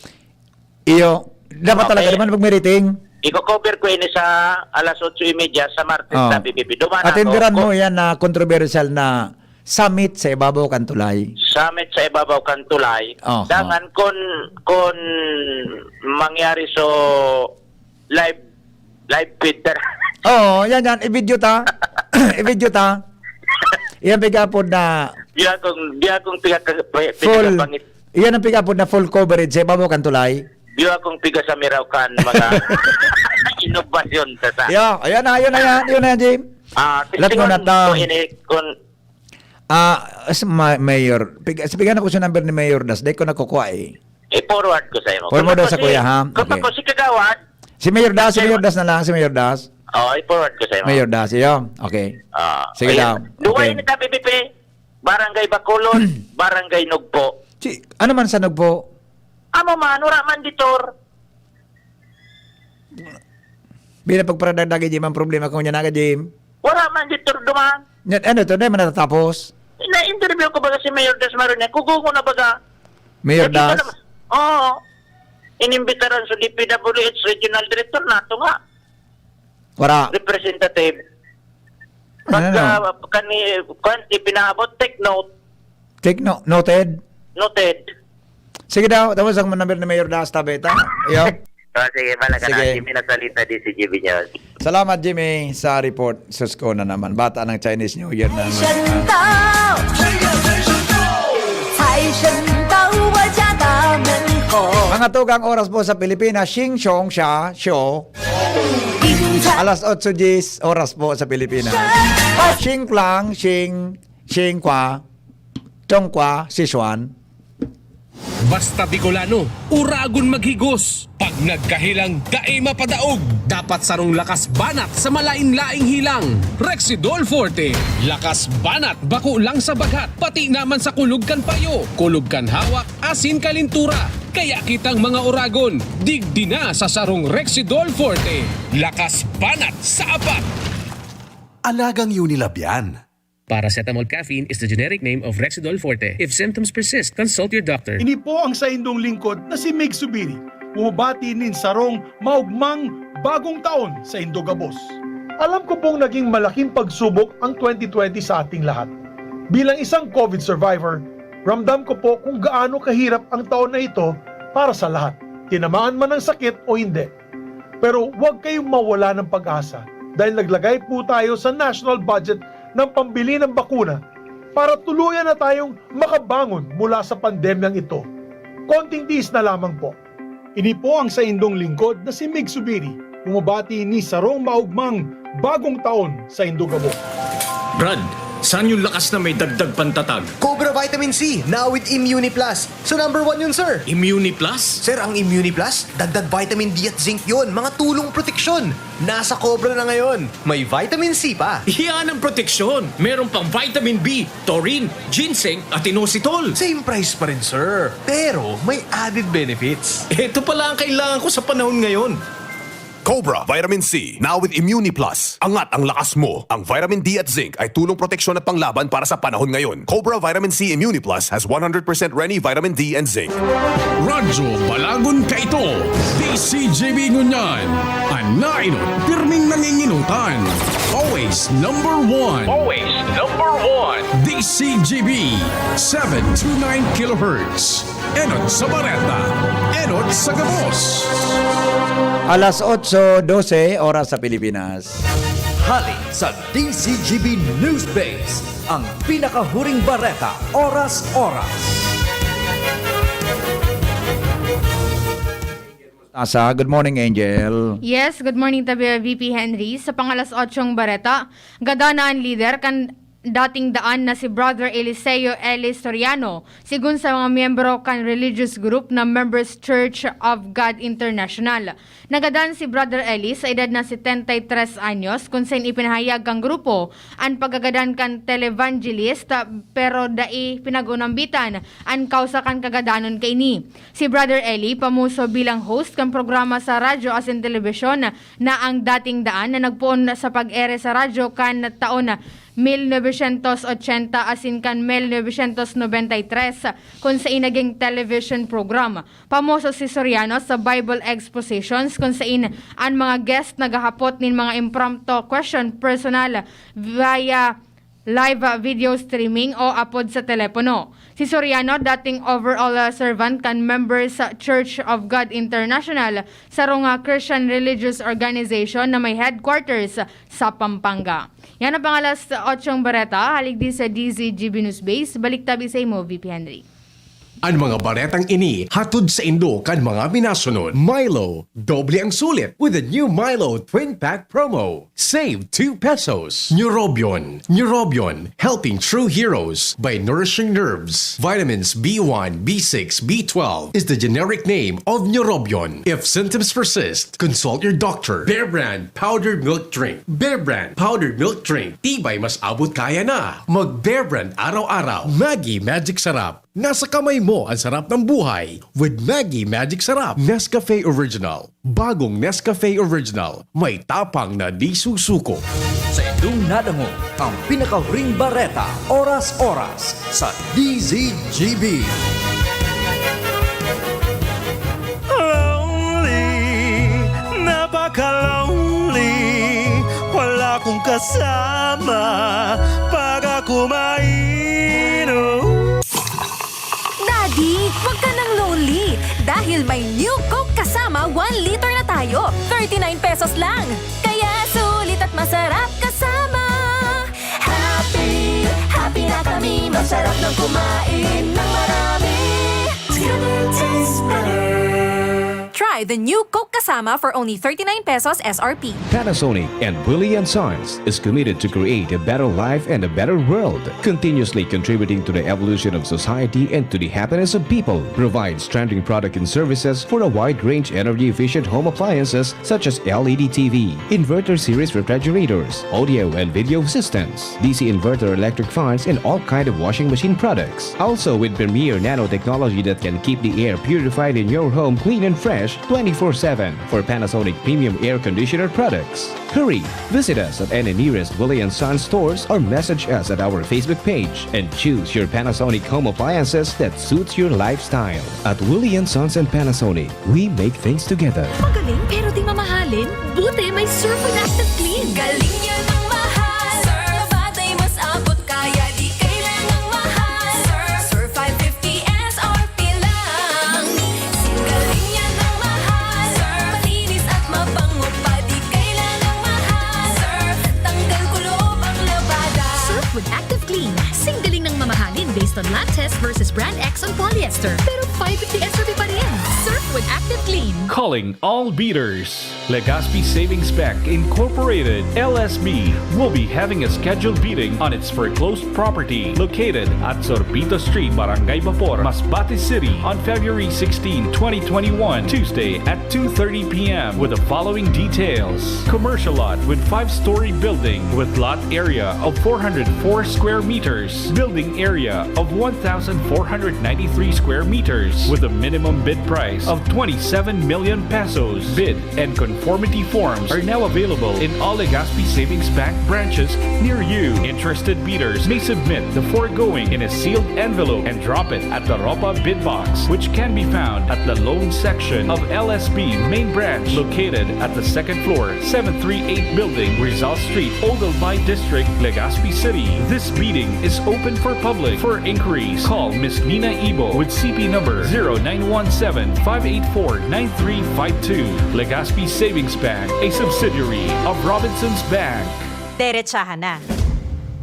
Iyo, dapat Okay. talaga naman pag may rating. Iko-cover ko ini sa alas otso y media sa Martes Ah. sa B B P. Duman ako. Atenderan mo Ko- yan na controversial na summit sa ibabaw kan tulay. Summit sa ibabaw kan tulay. Aha. Dangan kun, kun mangyari so live, live feed na. Oo, yan, yan. I-video ta. I-video ta. Yan, pigapod na Di akong, di akong pigaka-, pi-, full. Pigakapangit. Yan ang pigapod na full coverage sa ibabaw kan tulay. Di akong piga sa miraw kan mga inobasyon, tata. Yo, ayan na, ayan na yan. Yun na yan, Jim. Ah, Alam mo na testingon ta. ko ini, kun Ah, as ma-, Mayor, pig-, piga na ko sa number ni Mayor Das, dai ko nakukuha eh. I-forward ko sa imo. Forward Kung daw sa ako si, kuya, ha? kung Okay. ako si Kagawad, Si Mayor Das, si Mayor Das na lang, si Mayor Das. Oh, i-forward ko sa imo. Mayor Das, iyo. Okay. Ah, Sige ayun. daw. Duwa Okay. ini ta, B B P. Barangay Bacolod, Barangay Nugpo. Si, ano man sa Nugpo? Amo man, wala man ditor. Bila pagparadagdagi, Jim, ang problema ko niya na, Jim. Wala man ditor duman. Nya, ano to, di man natatapos? Na-interview ko baga si Mayor Das Maronia. Kugungo na baga. Mayor Nakita Das? naman. Oo. Inimbitaran sa D P W H Regional Director nato nga. Wala. Representative. Ano, Pagka, ano? kani, kwan, ipinaabot, take note. Take no-, noted. Noted. Sige daw, tapos ang number ni Mayor Das Tabeta. Yo. Ah, sige, bala ka na. Sige. Jimmy Nasalita, D C G B News. Salamat, Jimmy, sa report. Sus ko na naman. Bata ng Chinese New Year na naman. 神到，财神到，我家大门口。 Mga tugang, oras po sa Pilipinas, Shing Shong Sha Show. Alas otso diyes, oras po sa Pilipinas. Shing Klang, Shing, Shing Kwa, Chong Kwa, Sichuan. Basta Bicolano, uragon maghigos. Pag nagkahilang, dai mapadaog. Dapat sarong lakas banat sa malain-laing hilang. Rexidol Forte. Lakas banat, bako lang sa baghat, pati naman sa kulog kan payo, kulog kan hawak, asin kalintura. Kaya kitang mga uragon, digdi na sa sarong Rexidol Forte. Lakas banat sa apat. Alagang Unilab yan. Paracetamol caffeine is the generic name of Rexidol Forte. If symptoms persist, consult your doctor. Ini po ang saindong lingkod na si Mig Subiri, bumabati nin sarong maugmang bagong taon sa indo gabos. Alam ko pong naging malaking pagsubok ang twenty twenty sa ating lahat. Bilang isang COVID survivor, ramdam ko po kung gaano kahirap ang taon na ito para sa lahat, tinamaan man ng sakit o hindi. Pero huwag kayong mawala ng pag-asa dahil naglagay po tayo sa national budget ng pambili ng bakuna para tuluyan na tayong makabangon mula sa pandemyang ito. Konting tiis na lamang po. Ini po ang saindong lingkod na si Mig Subiri, bumabati ni sarong maugmang bagong taon sa indo gabos. Brad, saan yung lakas na may dagdag pantatag? Cobra Vitamin C, now with Immuni Plus. Sa number one yun, sir. Immuni Plus? Sir, ang Immuni Plus, dagdag vitamin D at zinc yun, mga tulong proteksyon. Nasa Cobra na ngayon. May vitamin C pa. Yan ang proteksyon. Meron pang vitamin B, taurine, ginseng, at inositol. Same price pa rin, sir. Pero may added benefits. Ito pala ang kailangan ko sa panahon ngayon. Cobra Vitamin C, now with Immuni Plus. Angat ang lakas mo. Ang vitamin D at zinc ay tulong proteksyon at panglaban para sa panahon ngayon. Cobra Vitamin C Immuni Plus has one hundred percent Reni vitamin D and zinc. Radyo Balagon Kaito, D C G B Ngunyan, an nainot, pirming nanginginutan. Always number one. Always number one. D C G B, seven two nine kilohertz. Enot sa bareta, enot sa gabos. Alas otso dose, oras sa Pilipinas. Hali sa D C G B News Base, ang pinakahuring bareta, oras-oras. Tasa, good morning, Angel. Yes, good morning, tabi V P Henry. Sa pangalas otsyong bareta, gadan na an lider kan dating daan na si Brother Eliseo Eli Soriano, sigon sa mga miyembro kan religious group na Members Church of God International. Nagadan si Brother Eli sa edad na setenta y tres anyos, kun saen ipinahayag kan grupo an pagkagadan kan televangelist, pero dai pinag-unambitan an kausa kan kagadanon kaini. Si Brother Eli pamoso bilang host kan programa sa radyo asin telebisyon na Ang Dating Daan na nagpoon sa pag-ere sa radyo kan taon mil novecientos ochenta asin kan mil novecientos nobenta y tres, kun saen naging television program. Pamoso si Soriano sa Bible expositions kun saen an mga guest naghahapot nin mga impromptu question personal via live video streaming o apod sa telepono. Si Soriano, dating overall servant kan Members Church of God International, sarong Christian religious organization na may headquarters sa Pampanga. Yan ang pangalas otsyong bareta, haligdi sa D Z G B News Base. Balik tabi sa imo, V P Henry. An mga baretang ini hatod saindo kan mga minasunod: Milo, doble ang sulit with the new Milo Twin Pack Promo. Save two pesos. Neurobion, Neurobion, helping true heroes by nourishing nerves. Vitamins B one, B six, B twelve is the generic name of Neurobion. If symptoms persist, consult your doctor. Bear Brand powdered milk drink. Bear Brand powdered milk drink. Tibay mas abot kaya na. Mag Bear Brand araw-araw. Maggi Magic Sarap. Nasa kamay mo ang sarap ng buhay with Maggi Magic Sarap. Nescafe Original. Bagong Nescafe Original. May tapang na di susuko. Saindong nadangog ang pinakahuring bareta, oras-oras, sa D Z G B. Lonely, napaka-lonely. Wala kong kasama pag ako mainom. Daddy, wag ka nang lonely. May new Coke kasama one liter na tayo. Thirty-nine pesos lang. Kaya sulit at masarap kasama. Happy, happy na kami. Masarap ng kumain ng marami. Together tastes better. Try the new Coke kasama for only thirty-nine pesos S R P. Panasonic and Willie and Sons is committed to create a better life and a better world, continuously contributing to the evolution of society and to the happiness of people. Provides trending product and services for a wide range energy-efficient home appliances such as L E D T V, inverter series refrigerators, audio and video systems, D C inverter electric fans, and all kind of washing machine products. Also with premier nanotechnology that can keep the air purified in your home clean and fresh twenty-four seven for Panasonic premium air conditioner products. Hurry! Visit us at any nearest Willie and Sons stores or message us at our Facebook page and choose your Panasonic home appliances that suits your lifestyle. At Willie and Sons and Panasonic, we make things together. Magaling pero di mamahalin? Buti may Surf with Active Clean. Galing yan ang mahal. Surf. Batay mas abot kaya di kailangang mahal. Surf. Surf five fifty S R P lang. Singgaling yan ang mahal. Surf. Malinis at mabango pa di kailangang mahal. Surf. Tanggal kulob ang labada. Surf with Active Clean. Singgaling ng mamahalin based on lab test versus brand X on polyester. Pero five fifty S R P pa rin. Surf with Active Clean. Calling all beaters. Legazpi Savings Bank Incorporated, L S B, will be having a scheduled beating on its foreclosed property located at Sorbito Street, Barangay Bapor, Masbate City on February sixteen, twenty twenty-one, Tuesday at two thirty p m with the following details. Commercial lot with five-story building with lot area of four hundred four square meters, building area of one thousand four hundred ninety-three square meters with a minimum bid price of twenty-seven million pesos. Bid and conformity forms are now available in all Legazpi Savings Bank branches near you. Interested bidders may submit the foregoing in a sealed envelope and drop it at the ROPA bid box, which can be found at the loan section of L S B main branch located at the second floor, seven three eight building, Rizal Street, Old Albay District, Legazpi City. This bidding is open for public. For inquiries, call Miss Nina Ibo with C P number zero nine one seven, five eight four, nine three five two. Legazpi Savings Bank, a subsidiary of Robinsons Bank. Derechahan na.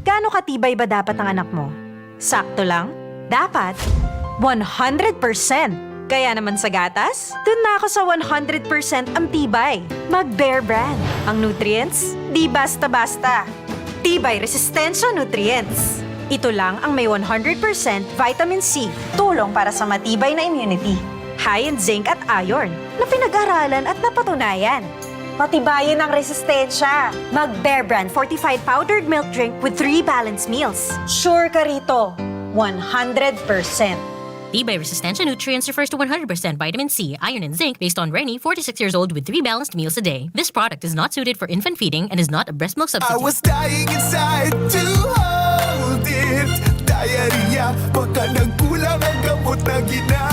Gaano katibay ba dapat ang anak mo? Sakto lang? Dapat one hundred percent. Kaya naman sa gatas, dun na ako sa one hundred percent ang tibay. Mag Bear Brand. Ang nutrients, di basta-basta. Tibay Resistensya Nutrients. Ito lang ang may one hundred percent vitamin C. Tulong para sa matibay na immunity. High in zinc at iron na pinag-aralan at napatunayan. Patibayin ang resistensya. Mag Bear Brand fortified powdered milk drink with three balanced meals. Sure ka rito, one hundred percent. Tibay Resistensya Nutrients refers to one hundred percent vitamin C, iron, and zinc based on Reni, forty-six years old, with three balanced meals a day. This product is not suited for infant feeding and is not a breast milk I substitute. Was dying inside to hold it. Diarrhea, baka nagkulang ang gamot na ginamit.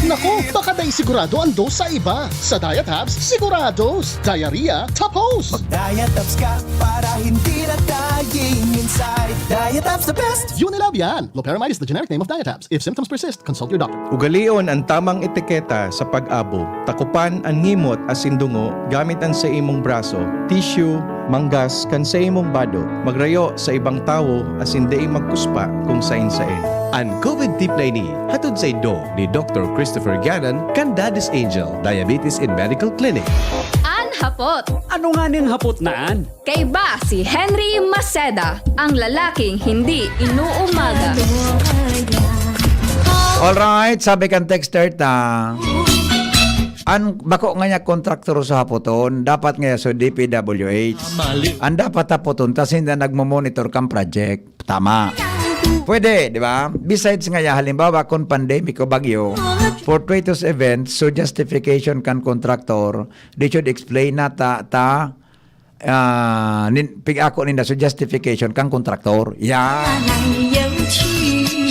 Naku, baka dai sigurado ang dose sa iba. Sa Diet Hubs, sigurados. Diarrhea, tapos. Mag Diet Hubs ka para hindi na dying inside. Diet Hubs the best. Unilab yan. Loperamide is the generic name of Diet Hubs. If symptoms persist, consult your doctor. Ugalion an tamang etiketa sa pag-abo. Takopan an ngimot asin dungo gamit an saimong braso, tissue, manggas kan saimong bado. Magrayo sa ibang tawo asin dai magkuspa kung sain-sain. An COVID tip na ini hatod saindo ni Doktor Christopher Gannon kan Daddy's Angel Diabetes and Medical Clinic. An hapot. Ano nga ning hapot na an? Kaiba si Henry Maceda, ang lalaking hindi inuumaga. Alright, sabi kan texter ta, an bako ngaya kontraktor sa hapoton, dapat ngaya sa D P W H. An dapat hapoton, ta sinda nagmo-monitor kan project. Tama. Pwede, di ba? Besides ngaya, halimbawa, kung pandemic o bagyo, fortuitous event, so justification kan kontraktor, they should explain na ta, ta, ah, nin, pig-ako ninda, so justification kan kontraktor. Yan.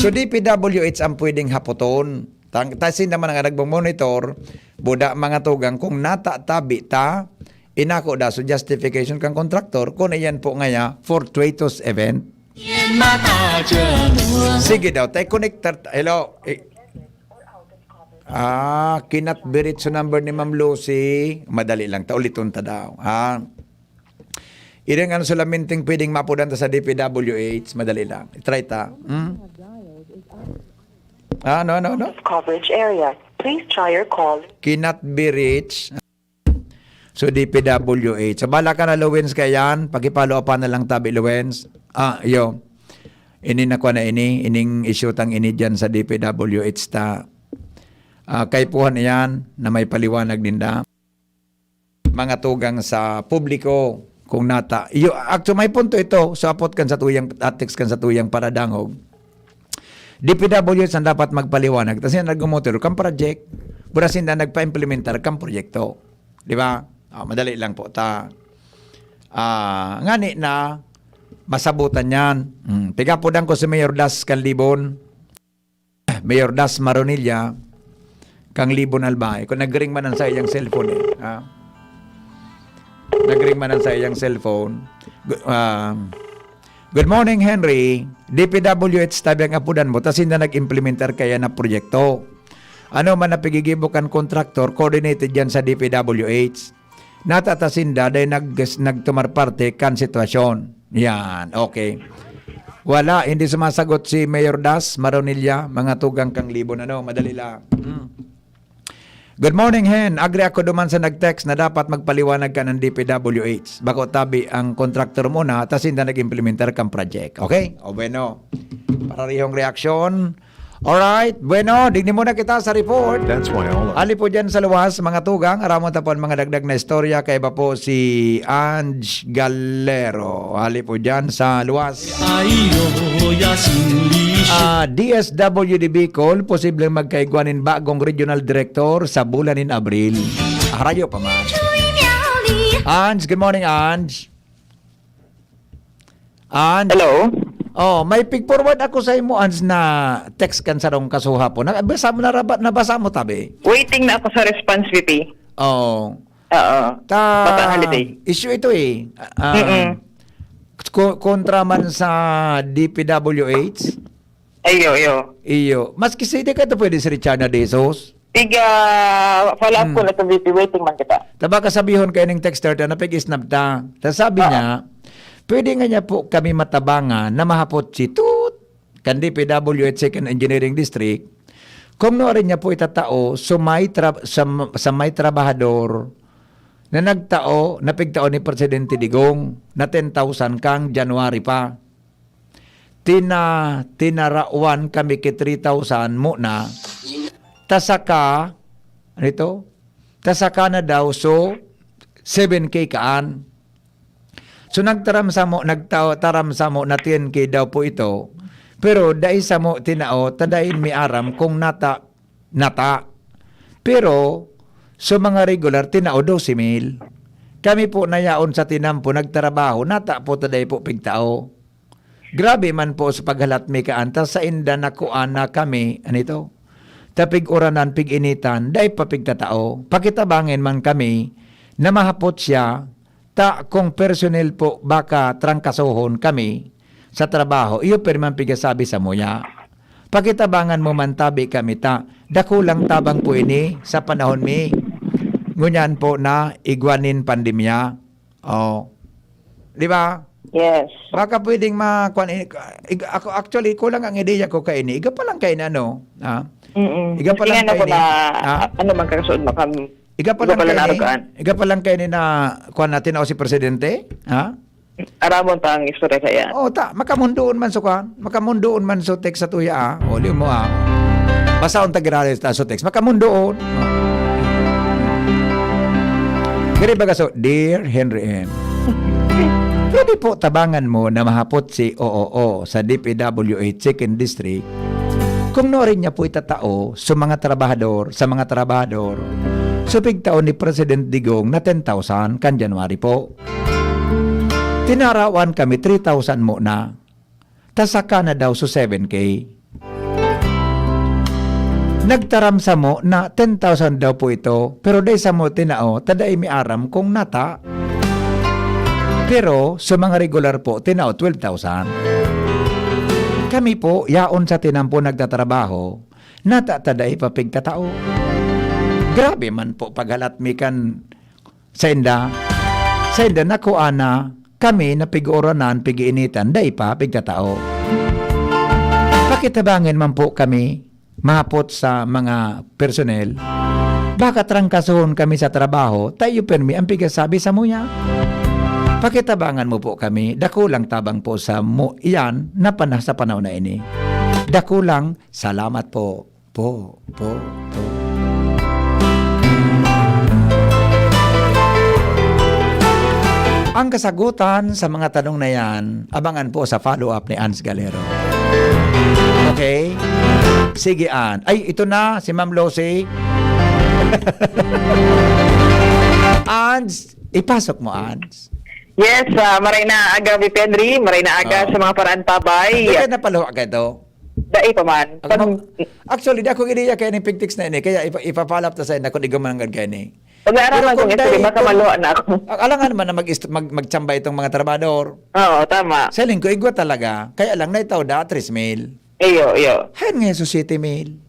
So, D P W H ang pwedeng hapoton. Tang, ta sinda man nga nagmo-monitor, buda mga tugang, kung natatabi ta, inako da, so justification kan kontraktor, kung iyan po ngaya, fortuitous event. Sige daw, tay connector, hello. Eh, Ah, cannot be reached sa number ni Ma'am Lucy. Madali lang ta, uliton ta daw, ha? Irang ano solamente pwedeng maapodan ta sa D P W H, madali lang. I-try ta. Hmm? Ano, ano, ano? Coverage area. Please try your call. Cannot be reached. So, D P W H. So, bala ka na, Lowens, kaya yan. Paki-follow up na lang tabi, Lowens. Ah, iyo. Ini na kwa na ini. Ining issue tang ini dyan sa D P W H ta. Ah, kaipuhan iyan na may paliwanag ninda. Mga tugang sa publiko, kung nata. Iyo, actually, may punto ito. So, apot kan sa tuyang, ah, text kan sa tuyang paradangog. D P W H ang dapat magpaliwanag. Tas yan nagumutiro kan project. Pura sinda nagpa-implementar kan proyekto. Di ba? Ah, madali lang po ta. Ah, ngani na masabutan yan. Hmm. Tigapodan ko si Mayor Das Calibon. Mayor Das Maronilla, Kang Libon Albay. Kung nagring man ang sa iyang cellphone eh. Ha? Nagring man ang sa iyang cellphone. Gu- ah, Good morning, Henry. D P W H tabi ang apodan mo, tas sinda nag-implementar kaya na proyekto. Ano man na pigigibo kan kontraktor, coordinated yan sa D P W H. Natata sinda dahil nag-, nagtumar parte kan sitwasyon. Yan, okay. Wala, hindi sumasagot si Mayor Das, Maronilla, mga tugang Kang Libon. Ano, madali lang. Hmm. Good morning, Hen. Agree ako duman sa nag-text na dapat magpaliwanag ka ng D P W H. Bako tabi ang kontraktor muna, tas sinda nag-implementar kang project. Okay? O bueno, pararihong reaksyon. Alright, bueno, digdi muna kita sa report. That's why all of Hali po dyan sa luwas, mga tugang, aramon ta po ang mga dagdag na istorya, kaiba po si Ange Galero. Hali po dyan sa luwas. Ayo, ya sin lisyo. Ah, D S W D Bicol, posibleng magkaigwa nin bagong regional director sa bulan nin Abril. Harayo pa man. Ange, good morning, Ange. Ange. Hello? Oh, may pig-forward ako sa imo, Ange, na text kan sarong kasuha po. Nabasa mo, naraba-, nabasa mo, tabi? Waiting na ako sa response, V P. Oh. Oo. Ta-, Baka holiday. Issue ito eh. Ah, Mm-mm. ko-, kontra man sa D P W H. Ayo, ayo. Iyo. Maski sa di ka ito pwede si Richard na De Jesus. Tiga, follow up Hmm. ko na sa V P, waiting man kita. Taba kasabihon kayo ning texter ta, napig-isnab ta. Ta sabi Oo. niya, "Pwede nga niya po kami matabangan na mahapot si Tut, kan D P W H Second Engineering District, kung nuarin niya po itatao sa may tra-, sa, sa may trabahador na nagtao, napigtao ni Presidente Digong na ten thousand kang January pa." Tina-, tinarawan kami ki three thousand muna. Ta saka, ano ito? Ta saka na daw, so, seven K kaan. So, nagtaram samo, nagta-, taram samo na ten K daw po ito. Pero dai samo tinao, ta dai mi aram kung nata-, nata. Pero, sa mga regular, tinao dose mil. Kami po na yaon sa tinampo, nagtrabaho, nata po ta dai po pigtao. Grabe man po sa paghalat mi kaan ta sainda na kuan na kami, ano ito? Ta pig-uranan, pig-initan, dai pa pigtatao. Pakitabangin man kami na mahapot siya, ta kung personnel po, baka trangkasohon kami sa trabaho. Iyo pirman pigasabi samuya. Pakitabangan mo man tabi kami ta dakulang tabang po ini sa panahon mi. Ngunyan po na igwa nin pandemya. Oh. Di ba? Yes. Baka pwedeng ma-, kuwan, eh, ig-, ako, actually, kulang ang ideya ko kaini. Iga pa lang kaini, ano? Ha? Mm-mm. Iga pa Sige lang nga po kaini. na, Ha? a-, ano man kasuod mo, kam-, Iga pa iga lang pa lang kaini. narugaan. Iga pa lang kaini na, kuwan natin, o si Presidente? Ha? Aramon pa ang istorya kaya. Oo, ta, makamundoon man so kuwan. Makamundoon man so text sa tuya, ah. O, liw mo, ah. Basta ang tagirales ta so text. Makamundoon. Gari baga so, Dear Henry M, pwede po tabangan mo na mahapot si O O O sa D P W H Second District kung nuarin niya po itatao sa mga trabahador, sa mga trabahador. So, pigtao ni President Digong na ten thousand kan January po. Tinarawan kami three thousand muna. Ta saka na daw so seven K. Nagtaram samo na ten thousand daw po ito, pero dai samo tinao, ta dai mi aram kung nata. Pero sa mga regular po, tinao twelve thousand. Kami po, yaon sa tinampo nagtatrabaho, nata ta dai pa pigtatao. Grabe man po paghalat mi kan sainda. Sainda nakuha na kami na pig-uuranan, pig-iinitan, dai pa pigtatao. Pakitabangan man po kami mahapot sa mga personnel. Baka trangkasohon kami sa trabaho, tayo permi ang pigasabi sa muya. Pakitabangan mo po kami, dakulang tabang po sa mo iyan na pana-, sa panahon na ini. Dakulang salamat po. Po, po, po. Ang kasagutan sa mga tanong na yan, abangan po sa follow-up ni Ans Galero. Okay? Sige, An. Ay, ito na, si Ma'am Lucy. Ans, ipasok mo, Ans. Yes, ah, maray na aga, Vipi Henry. Maray na aga Oo. sa mga paraan pabay. Bakit napaluha ka ito? Dai pa man. Ako Pag mag-, actually, di ako gidiya kaya ning pigtext na ini, kaya ipa-, ipa-follow up ta sa inyo kung igwa man ang gad kaya ni. Pag-aaraman Pero kung kung ito, dai, baka kung maluwa na ako. Alangan naman na mag-ist-, mag-, magtsamba itong mga trabahador. Oo, tama. Sa lingko, igwa talaga. Kaya lang, naitaw da, tres mil. Iyo, iyo. Hayan ngayon sa siyete mil.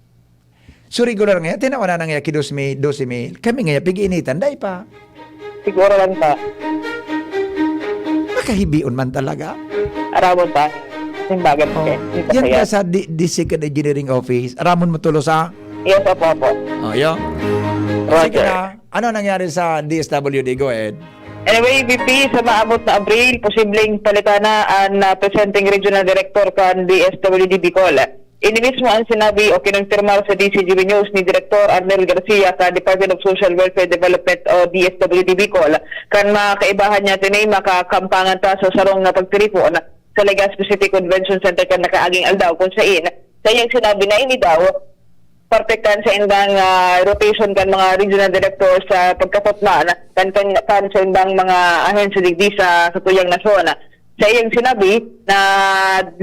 So, regular ngayon, tinawa na nangyayaki dos mil, dose mil. Kami ngayon, pig-iinitan, dai pa. Siguro lang pa. Makahibion man talaga. Aramon pa. Simbagan Oh, ko. Yan ka sa di-, District Engineering Office. Aramon mo tulos, ah? Yes, opo, opo. Oh, yun. Sige Roger. na. Ano nangyari sa D S W D? Go ahead. Anyway, V P, sa maabot na Abril, posibleng palitan na ang, ah, presenting regional director kan D S W D Bicol. Ini mismo ang sinabi o kinumpirmar sa D C G B News ni Direktor Arnel Garcia kan Department of Social Welfare Development o D S W D Bicol, kan mga kaibahan niya tinay makakampangan ta sa sarong na pagtiripon sa Legazpi City Convention Center kan nakaaging aldaw, kung sain sa iyang sinabi na ini daw parte kan saindang, ah, rotation kan mga regional director sa pagkaputman kan, kan, kan saindang mga ahensya digdi sa, sa tuyang nasyon. Sa iyang sinabi na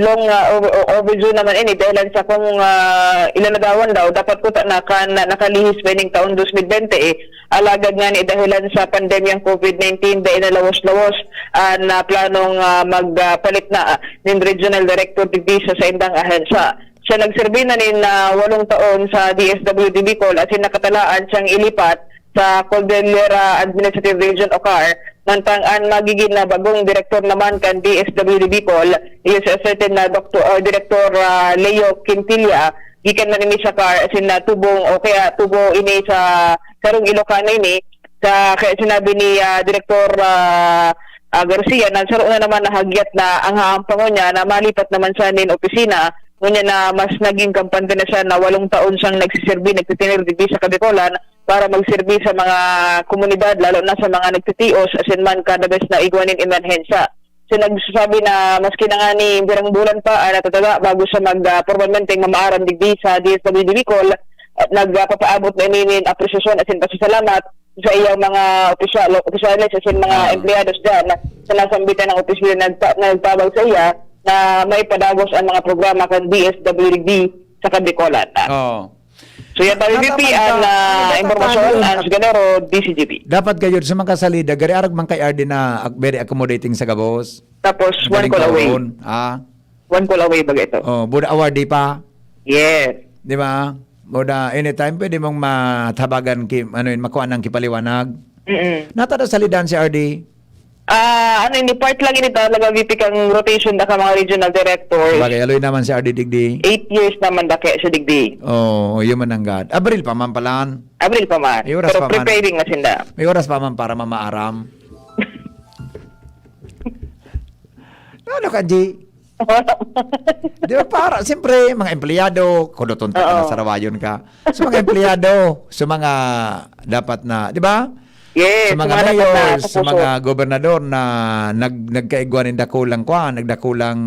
long, ah, over-, overdue naman ini dahilan sa kung, ah, ilalagawan daw, dapat kuta na kan nakalihis pa ining taon dos mil bente, eh. Alagad nga ni dahilan sa pandemyang covid nineteen, dai na lawos-lawos, ah, na planong, ah, mag, ah, palit na, ah, nin regional director digdi sa saindang ahensya. Siya nagserbi na nin, ah, walong taon sa D S W D Bicol asin nakatalaan siyang ilipat sa Cordillera Administrative Region o CAR, mantang an magigin na bagong direktor naman kan D S W D Bicol, iyo si certain na doktor, ah, Direktor, ah, Leo Quintilla, gikan man ini sa CAR, asin natubong o kaya tubo ini sa sarong Ilocano ini, sa, kaya sinabi ni, ah, Direktor, ah, ah, Garcia na saro na naman na hagyat na ang haampangon niya na malipat naman siya nin opisina, ngunyan na mas naging kampante na siya na walong taon siyang nagsiserbi, nagtitener digdi sa Kabicolan para magserbi sa mga komunidad, lalo na sa mga nagtitios, asin man kada bes na igwa nin emerhensya. So, nagsasabi na maski na nga ni birang bulan pa, ah, natataga bago siya mag, ah, pormalmenteng mamaaram digdi sa D S W D Bicol, at nagpapaabot na ini nin apresyasyon asin pasasalamat sa iyang mga opisyal, opisyales asin mga Ah. empleyados diyan sa nasambitan ng opisina nagpa-, nagpabag sa iya na maipadagos ang mga programa kan D S W D sa Kabicolan. Oo. So, yan tayo, Nataman V P, ang, ka. ah, Ano ba impormasyon, tayo? Ang Siganero, D C G B. Dapat kayo sa mga salida, gari arag man kay R D na ac-, very accommodating sa gabos. Tapos, one Galing call away. Taon, ah. One call away baga ito. Oh, buda award di pa. Yes. Di ba? Buda, anytime pwede mong matabagan ki-, ano yun, makuha ng kipaliwanag. Mm-mm. Natada salidan si R D. Ah, ano, ini part lang ini talaga, V P, kang rotation da ka mga regional directors. Bagay, aloy naman si R D digdi. Eight years naman da kaya siya digdi. Oh, yun man ang God. Abril pa man palan. Abril pa man. May oras Pero pa man. Preparing na sinda. May oras pa man para mamaaram. Ano ka, G? Di ba, para, siyempre, mga empleyado, kuduton ta ka na Oo. Sarawayon ka. Sa mga empleyado, sa mga dapat na, di ba? Yes, Sa mga sa mga dapat na mayor, sa sa puso. Mga gobernador na nag-, nagkaigwa nin dakulang kwan, nagdakulang,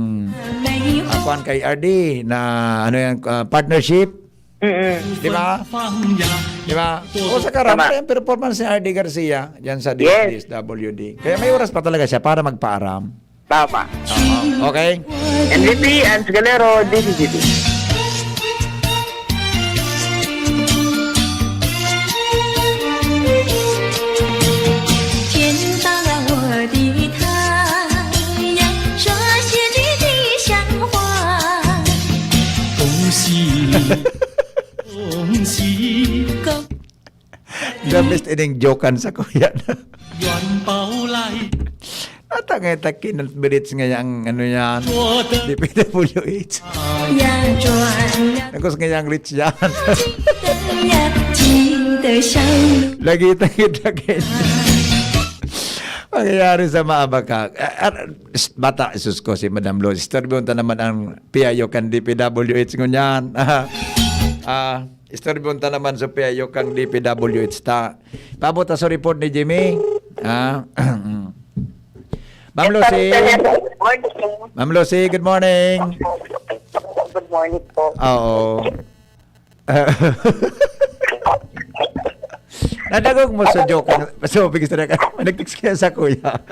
ah, kwan kay R D na, ano yan, ah, partnership. Mm-mm. Di ba? Di ba? O, sa Tama. Karam, yung performance ni R D Garcia, yan sa Yes. D S W D. Kaya may oras pa talaga siya para magpaaram. Tama. Oo. Okay? N V P, Ans Galero, D C G B. 见到了我的太阳，说些绿的香话。恭喜，恭喜。恭- The best ining jokan sa kuya na. Yan paulay. Ata nga ita kinalbirit nga yang ano yan. Jordan. D P W H. Yan, Jordan. Nagos nga yang rich yan. Lagi tayo lagi. Mangyayari sa mga baka. Ah, ah, bata, Jesus ko, si Madam Luz. Istorbo ta naman ang piyayo kan D P W H ngunyan. Ah, istorbo ta naman sa piyayo kang D P W H ta. Paabot ta sa report ni Jimmy. Ah, Ma'am Lucy. Good morning. Ma'am Lucy, good morning. Good morning po. Oo. Nadagog mo sa joke. So, bigis na ka. Nag-text kaya sa kuya.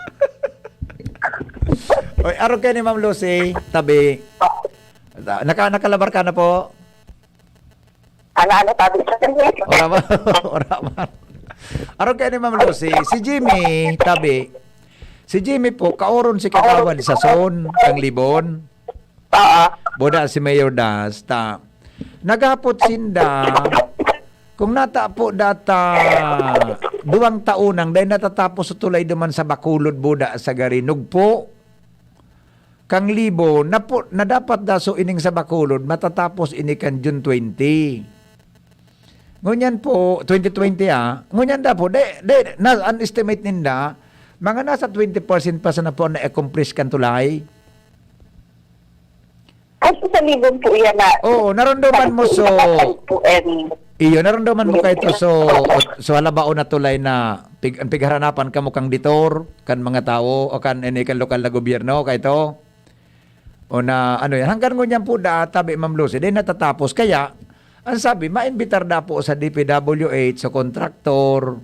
Oy, araw kayo ni Ma'am Lucy, tabi. Naka, nakalabar ka na po? Ano, ano, tabi sa kanya? Ora ba? Ora ba? Araw kayo ni Ma'am Lucy, si Jimmy, tabi. Si Jimmy po, kaoron si Kagawad sa Son, ang Libon. Oo. Buda si Mayor Das, ta. Naghapot sinda, kung nata po data, duwang taon nang dahil natatapos sa tulay duman sa Bacolod, Buda, sa Garinugpo, kang Libo, na, po, na dapat daso ining sa Bacolod, matatapos ini kan June twenty. Ngunyan po, twenty twenty, ah. Ngunyan da po, de, de, na, an estimate ninda, mga nasa twenty percent pa sana po na accomplish kan tulay. Ay, sa Libon po yan na. Oo, naramdaman mo, so, po, em, iyo, naramdaman mo kay to, so, so, halabaon na tulay na pig-, ang pigharanapan kamo kang ditor, kan mga tao, o kan, ini, kan lokal na gobyerno, kay to? O na, ano yan, hanggang ngunyan po da, tabi, Ma'am Lucy, di natatapos. Kaya, ang sabi, maimbitar da po sa D P W H, sa kontraktor,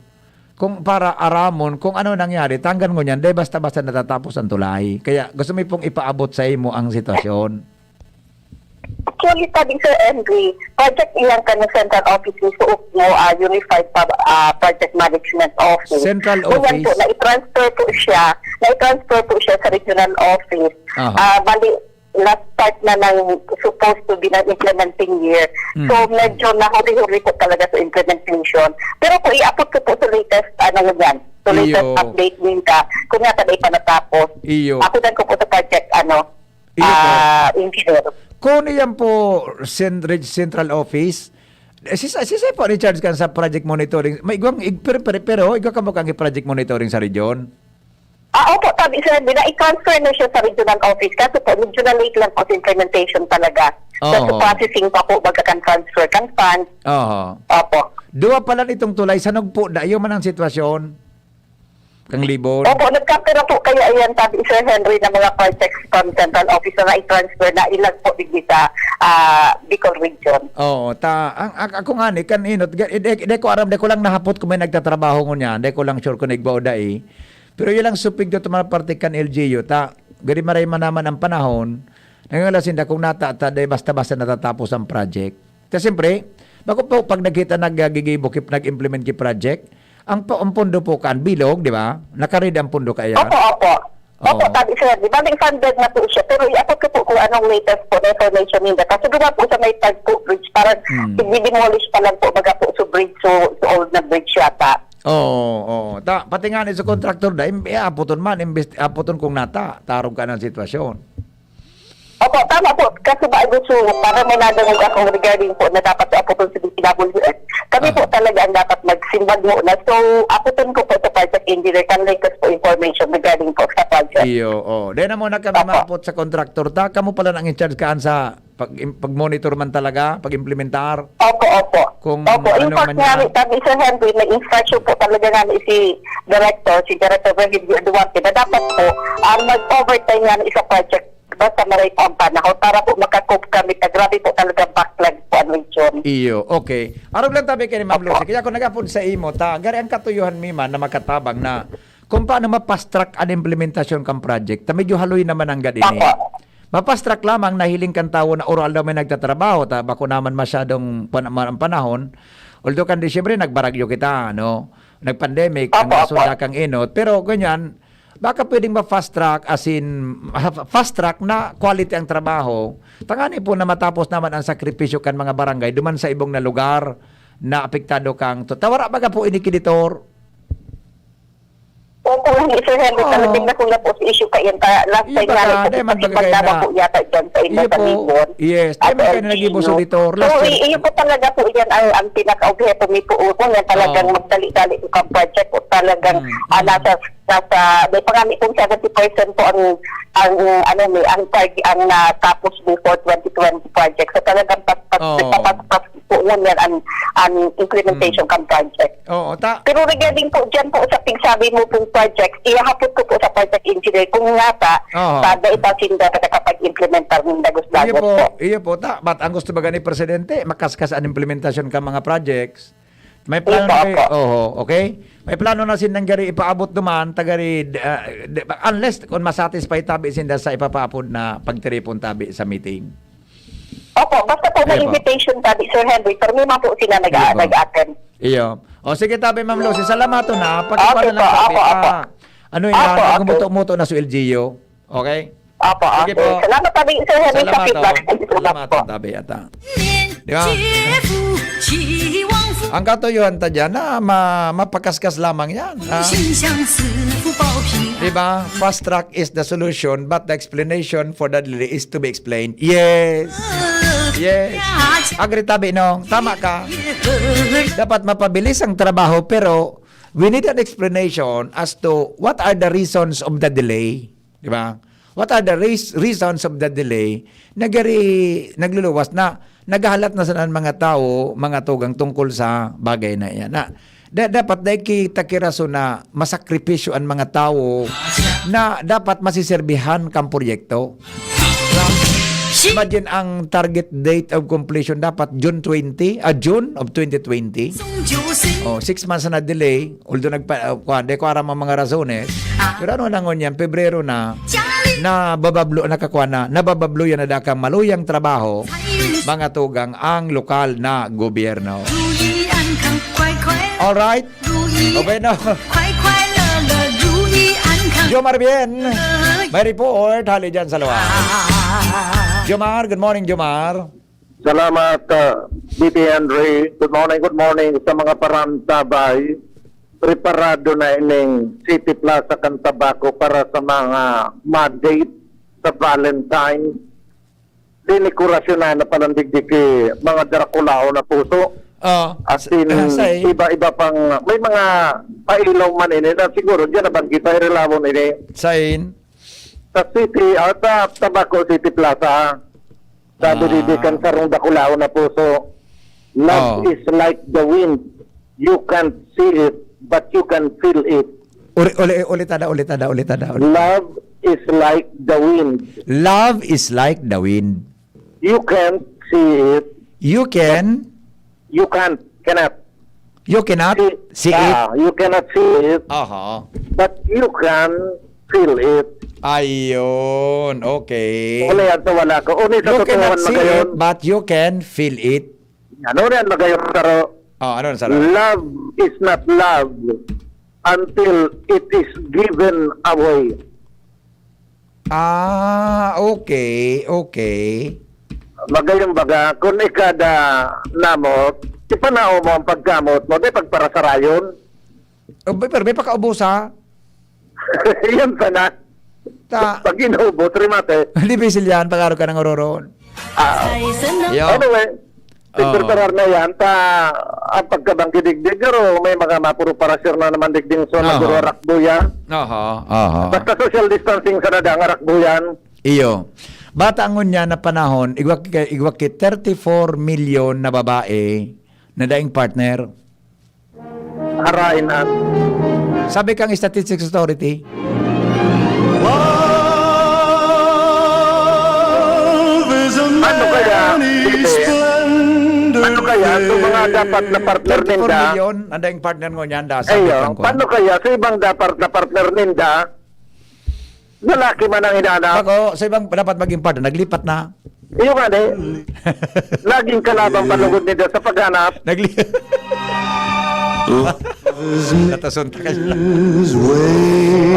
kung para aramon kung ano nangyari, ta hanggang ngunyan, dai basta-basta natatapos ang tulay. Kaya gusto mi pong ipaabot sa imo ang sitwasyon. Actually, sabi, Sir Henry, project iyan kan central office ni Suok mo, ah, Unified Pub-, ah, Project Management Office. Central Ngunyan po, office. na-transfer po siya, na-transfer po siya sa regional office. Aha. Ah, bali, last part na ng supposed to be ng implementing year. So, Mm. medyo nahuri-huri po talaga sa implementation. Pero kung iabot ko po sa latest, ano yan, sa latest Iyo. update ninda, kung nga tayo pa natapos, Iyo. ako dan ko po sa project, ano, Iyo po. ah, engineer. Kung iyan po, Cent-, Reg-, Central Office, eh, si, si, si po in charge kan sa project monitoring. May igwang, ig-, pero, pero, pero, igwa ka mo kang project monitoring sa region? Ah, opo, tabi, sir, di na i-transfer na siya sa regional office. Kaso po, medyo na late lang po sa implementation talaga. Kaso Oo. processing pa po, baga kan transfer, kan fund. Oo. Opo. Duwa pala nitong tulay, sa nagpo, da, iyo man ang sitwasyon, kang Libon. Opo, nagkapira po kaya yan, tabi, Sir Henry, ng mga projects from central office na i-transfer na ilag po digdi sa, ah, Bicol region. Oo, ta, ang, ang, ako nga ni, kan inot, ga-, di, di ko aram, di ko lang nahapot kung may nagtatrabaho ngunyan, di ko lang sure kung nagba o dai. Pero yun lang supig dito mga parte kan L G U, ta, gari maray man naman ang panahon, nangangalasin da kung nata, ta, di basta-basta natatapos ang project. Ta siyempre, bako po, pag nagkita, naggigibo, kip-, nag-implement ki project, ang po, ang pondo po kan bilog, di ba? Nakaready ang pondo kaya? Opo, opo. Opo, Oo. tabi, sir, di ba may funded na po siya? Pero iabot ko po kung anong latest po na information ninda. Kasi doon po sa may Tagpo Bridge, parang Hmm. i-demolish pa lang po, baga po, so bridge, so, so old na bridge yata. Oo, oo. Ta, pati nga ni sa contractor da, im-, iapoton man, imbest-, apoton kung nata, tarog ka ng sitwasyon. Opo, tama po. Kasi ba, gusto, para may nadangog ako regarding po na dapat apoton sa D P W H. Kami Ah. po talaga ang dapat magsimbag muna. So, apoton ko po sa project engineer, kan latest po information regarding po sa project. Iyo, oh. Dahil na muna kami Opo. maapot sa contractor ta, kamo pala nang in charge kaan sa pag, pag-monitor man talaga, pag-implementar? Opo, opo. Kung Opo, in ano fact man nga, yan. Tabi, Sir Henry, may instruction po talaga nga si Director, si Director Virgilio Duarte, na dapat po, ah, mag-overtime nga ng isang project basta maray po ang panahon para po makakope kami. Ta, grabe po talaga backlog po ang region. Iyo, okay. Arog lang tabi kay ni Ma'am Opo. Lucy. Kaya ako nag-apod sa imo, ta, gari ang katuyuhan mi man na makatabang na kung paano ma-fast track ang implementasyon kang project. Ta, medyo haloy naman ang gad ini. Opo. Ma-fast track lamang na hiling kan tawo na oral daw may nagtatrabaho, ta, bako naman masyadong pan-, ma-, ang panahon. Although kan Disyembre, nagbaragyo kita, no? Nag-pandemic, ang Opo, opo. sunda kang inot. Pero ganyan, baka pwedeng ma-fast track, as in, ha-, fast track na quality ang trabaho. Tangani po na matapos naman ang sakripisyo kan mga barangay duman sa ibong na lugar. na apektado kang to. Tawara baga po ini ki editor. Opo, hindi, Sir Henry, Oo. talagang na ko na po sa issue ka yan. Ta-, last Iba time nga ka, po, dahil man kasi baga kayo magdama na po yata dyan sa inyo Iyo sa po. Libon. Yes, At dahil man kayo L G U. nag-ibo sa auditor. So, Last year. i-, iyo po talaga po yan ang, ang pinaka-obheto mi po. Opo, yan talagang Oo. magdali-dali po kang project o talagang, Hmm, ah, hmm. nasa, nasa, may pangani pong seventy percent po ang, ang, ano, may, ang target, ang natapos before twenty twenty project. So, talagang pas-, pas-, Oo. paspas po ngunyan ang, ang implementation Hmm. kang project. Oo, ta- Pero regarding po dyan po sa pigsabi mo pong project, ihahapot ko po sa project engineer kung nga ta, Oo. sa data sinda nakakapag-implementar ng Iyo dagos-dagos po, po. iyo po, ta, but ang gusto ba gani, Presidente, makaskas ang implementasyon ka mga projects? May plano Opo, na kayo? opo. Oho, okay? May plano na sindang gari ipaabot duman, tagari, ah, di, unless kung masatisfy tabi sinda sa ipapaapod na pagtiripon tabi sa meeting. Opo, basta po may Ayun po. invitation tabi, Sir Henry, pero may mga po sila nag-a-, Ayun po. nag-attend. Iyo. O sige, tabi, Ma'am Lucy, salamaton na. Pag Okay na lang po, tabi, opo, opo. ah, ano yan, Opo, okay. gumuto-muto na sa L G U. Okay? Opo, Sige okay. po. Salamat tabi, Sir Henry, sa Salamat, feedback. oh. Thank you so much Salamat, po. tabi, ata. Di ba? Ang katuyohan ta dyan, na ma-, mapakaskas lamang yan, ha? Di ba? Fast track is the solution, but the explanation for the delay is to be explained. Yes. Yes. Agree tabi, no? Tama ka. Dapat mapabilis ang trabaho, pero we need an explanation as to what are the reasons of the delay. Di ba? What are the reas-, reasons of the delay? Nagari, nagluluwas na, naghahalat na sana ang mga tao, mga tugang tungkol sa bagay na iyan. Na, da-, dapat dai kita ki rason na masakripisyo ang mga tao na dapat masiserbihan kang proyekto. Imagine ang target date of completion dapat June twenty, ah, June of twenty twenty. Oh, six months na delay, although nagpa-, ah, kuwan, di ko aram ang mga rasones. Pero ano na ngunyan, Pebrero na, nababablo, nakakuha na, nababablo yan na dakang maluyang trabaho, mga tugang ang lokal na gobyerno. Alright? Okay na. Jomar Bien, may report, hali dyan sa luwa. Jomar, good morning, Jomar. Salamat, ah, D P Henry. Good morning, good morning sa mga parantabay. Preparado na ining City Plaza kan Tabaco para sa mga ma-date sa Valentine. Dinekorasyonan na palandigdi ki mga Draculaon na puso. Oh, As in, sa, iba-iba pang, may mga pailaw man ini na siguro dyan nabanggit sa Irilawon ini. Sain? Sa City, ah, sa Tabaco City Plaza. Sabi Ah. didi kan sarong dakulaon na puso, "Love Oh. is like the wind. You can't see it, but you can feel it." Uli, uli, ulitada, ulitada, ulitada, ulitada. "Love is like the wind. Love is like the wind. You can't see it." You can? You can't, cannot. You cannot See, see it? ah, you cannot see it, Aha. but you can feel it. Ayun, okay. Uli yan sa wala ko. Uli sa You cannot totohanan see magayon. it, but you can feel it. Ano yan magayon, Saro? Oh, ano, Saro? Love is not love until it is given away. Ah, okay, okay. Magayon baga, kun ikada namot, ipanao mo ang pagkamot mo, di pagparasarayon. Oh, pero may pakaubusa. Yan sana. Ta- Pag inubos, remate. Di bisil yan, pag-araw ka ng ororoon. Ah, Yo. anyway, Oh. pagpreparar na yan, ta, ang pagkabanggi digdig, pero may mga mapuro parasir na naman digding so Aha. naguro rakbo yan. Aha, aha. Basta social distancing sa nadang rakbo yan. Iyo. Bata ngunyan na panahon, igwa ki, igwa ki thirty-four million na babae na daing partner. Harain an. Sabi kang Statistics Authority. Ano kaya, Pipe? Ano kaya itong mga dapat na partner Thirty-four ninda? million, ang daing partner ngunyan, da, sabi Ayo, kang kuwan. paano kaya sa ibang dapat na partner ninda? Lalaki man ang hinahanap. Bako, sa ibang dapat maging partner, naglipat na. Iyo nga, di. Laging kalabang palugod nila sa paghanap. Nagli-, Natason ka kanina.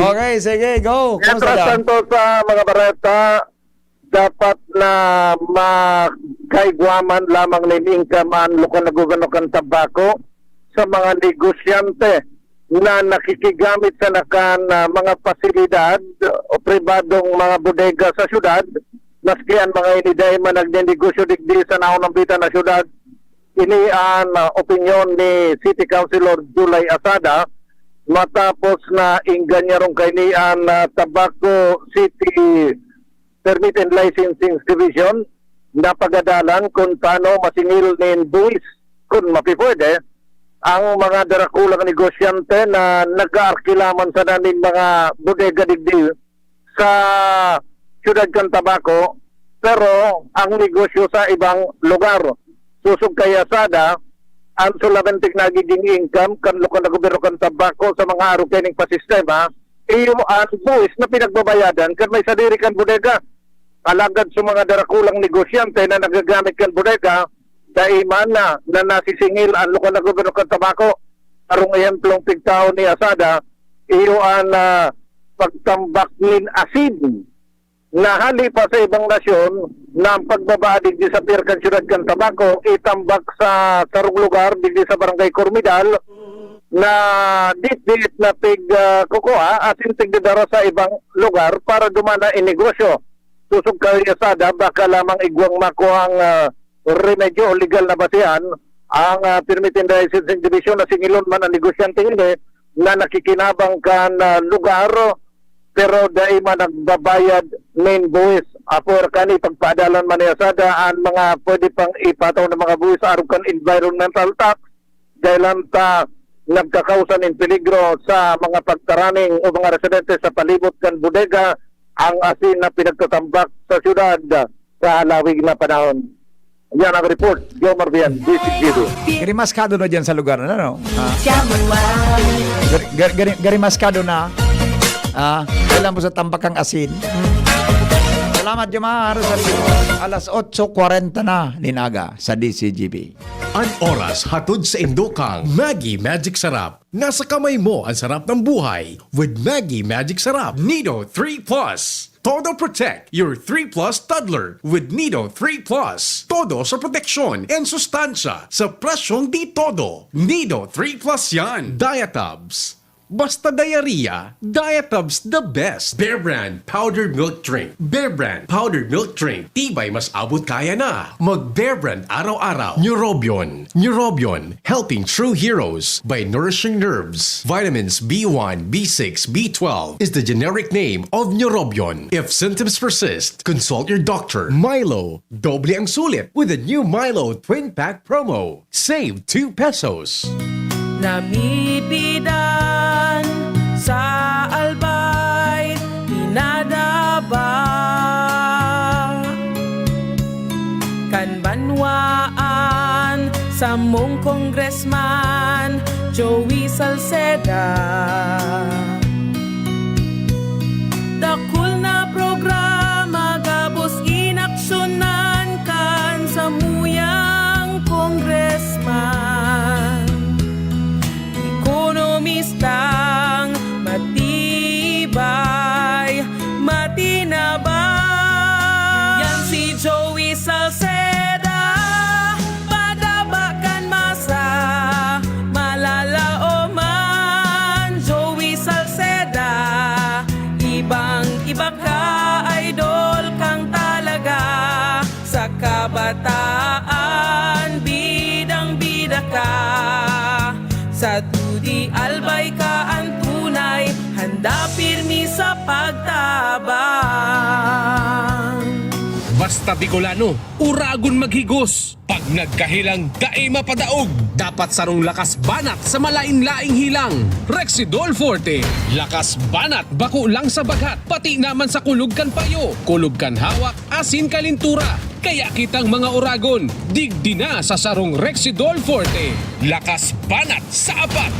Okay, sige, go. Kumusta Mientras ka? tanto sa mga bareta, Dapat na makaigwa man lamang nin income an lokal na gobyerno kan Tabaco sa mga negosyante na nakikigamit sana kan, ah, mga pasilidad o pribadong mga bodega sa syudad, maski an mga ini dai man nagnenegosyo digdi sa naunambitan na syudad. Ini an, ah, opinyon ni City Councilor July Asada matapos na ingganyarong kaini an, ah, Tabaco City Permit and Licensing Division na pagadalan kun tano masingil nin buwis, kun mapipwede, ang mga darakulang negosyante na nag-aarkila man sana nin mga bodega digdi sa siyudad kan Tabaco, pero ang negosyo sa ibang lugar. Sosog kay Asada, an solamente nagiging income kan lokal na gobyerno kan Tabaco sa mga arog kaining pasistema, iyo an buwis na pinagbabayadan kan may sadiri kan bodega. Alagad sa mga darakulang negosyante na nagagamit kan bodega, dai man na, na nasisingil an lokal na gobyerno kan Tabaco. Sarong ehemplong pigtaon ni Asada, iyo an, ah, pagtambak nin asin na hali pa sa ibang nasyon na ang pagbaba digdi sa pier kan siyudad kan Tabaco itambak sa sarong lugar digdi sa Barangay Cormidal na dit-dit na pig, ah, kukua asin pigdadara sa ibang lugar para duman na inegosyo. Sosog kay Asada, baka lamang igwang makuang, ah, remedyo o legal na basehan ang, ah, Permit and Licensing Division na singilon man ang negosyante ini na nakikinabang kan, ah, lugar, pero dai man nagbabayad nin buwis. Apwera kan ipagpaadalan man ni Asada an mga pwede pang ipataw na mga buwis arog kan environmental tax, dahil ta nagkakausa nin peligro sa mga pagtaraning o mga residente sa palibot kan bodega ang asin na pinagtatambak sa syudad sa halawig na panahon. Yan ang report, Jomar Vian, D C G B. Garimaskado na dyan sa lugar na, no? Ah. Gar- gar- gari- garimaskado na. Ah, kailan mo sa tambak ang asin? Salamat, Jomar. Sa alas otso kwarenta na nin aga sa D C G B. An oras hatod sa indokang Maggie Magic Sarap. Nasa kamay mo ang sarap ng buhay with Maggie Magic Sarap Nido three plus. Todo Protect, your three plus toddler with Nido three plus. Todo sa proteksyon and sustansya sa presyong di todo. Nido three plus yan. Diatabs. Basta diarrhea, Diatabs the best. Bear Brand Powdered Milk Drink. Bear Brand Powdered Milk Drink. Tibay mas abot kaya na. Mag Bear Brand araw-araw. Neurobion. Neurobion. Helping true heroes by nourishing nerves. Vitamins B one, B six, B twelve is the generic name of Neurobion. If symptoms persist, consult your doctor. Milo. Doble ang sulit with the new Milo Twin Pack Promo. Save two pesos. Namipidan sa Albay, pinadaba kan banwaan samong Congressman Joey Salceda. Dakul na programa gabos inaksyonan kan samuyang congressman. Ekonomistang matibay, matinabang. Yan si Joey Salceda, padaba kan masa, malalaoman. Joey Salceda, ibang-iba ka, idol kang talaga. Sa kabataan, bidang-bida ka. Sa dudi, Albay ka an tunay, handa pirmi sa pagtabang. Basta Bicolano, uragon maghigos. Pag nagkahilang, dai mapadaog. Dapat sarong lakas banat sa malain-laing hilang. Rexidol Forte. Lakas banat, bako lang sa baghat, pati naman sa kulog kan payo, kulog kan hawak, asin kalintura. Kaya kitang mga uragon, digdi na sa sarong Rexidol Forte. Lakas banat sa apat.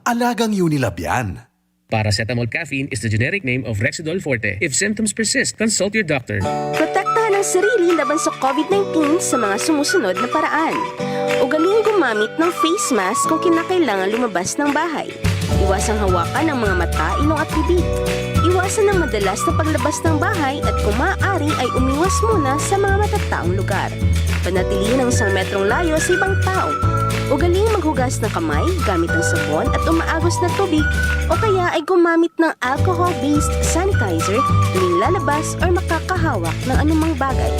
Alagang Unilab yan. Paracetamol caffeine is the generic name of Rexidol Forte. If symptoms persist, consult your doctor. Protektahan ang sarili laban sa covid nineteen sa mga sumusunod na paraan. Ugaliing gumamit ng face mask kung kinakailangan lumabas ng bahay. Iwasang hawakan ang mga mata, ilong at bibig. Iwas Iwasan ang madalas na paglabas ng bahay at kung maaari ay umiwas muna sa mga matataong lugar. Panatilihin ang isang metrong layo sa ibang tao. Ugaling maghugas ng kamay gamit ang sabon at umaagos na tubig o kaya ay gumamit ng alcohol-based sanitizer tuwing lalabas or makakahawak ng anumang bagay.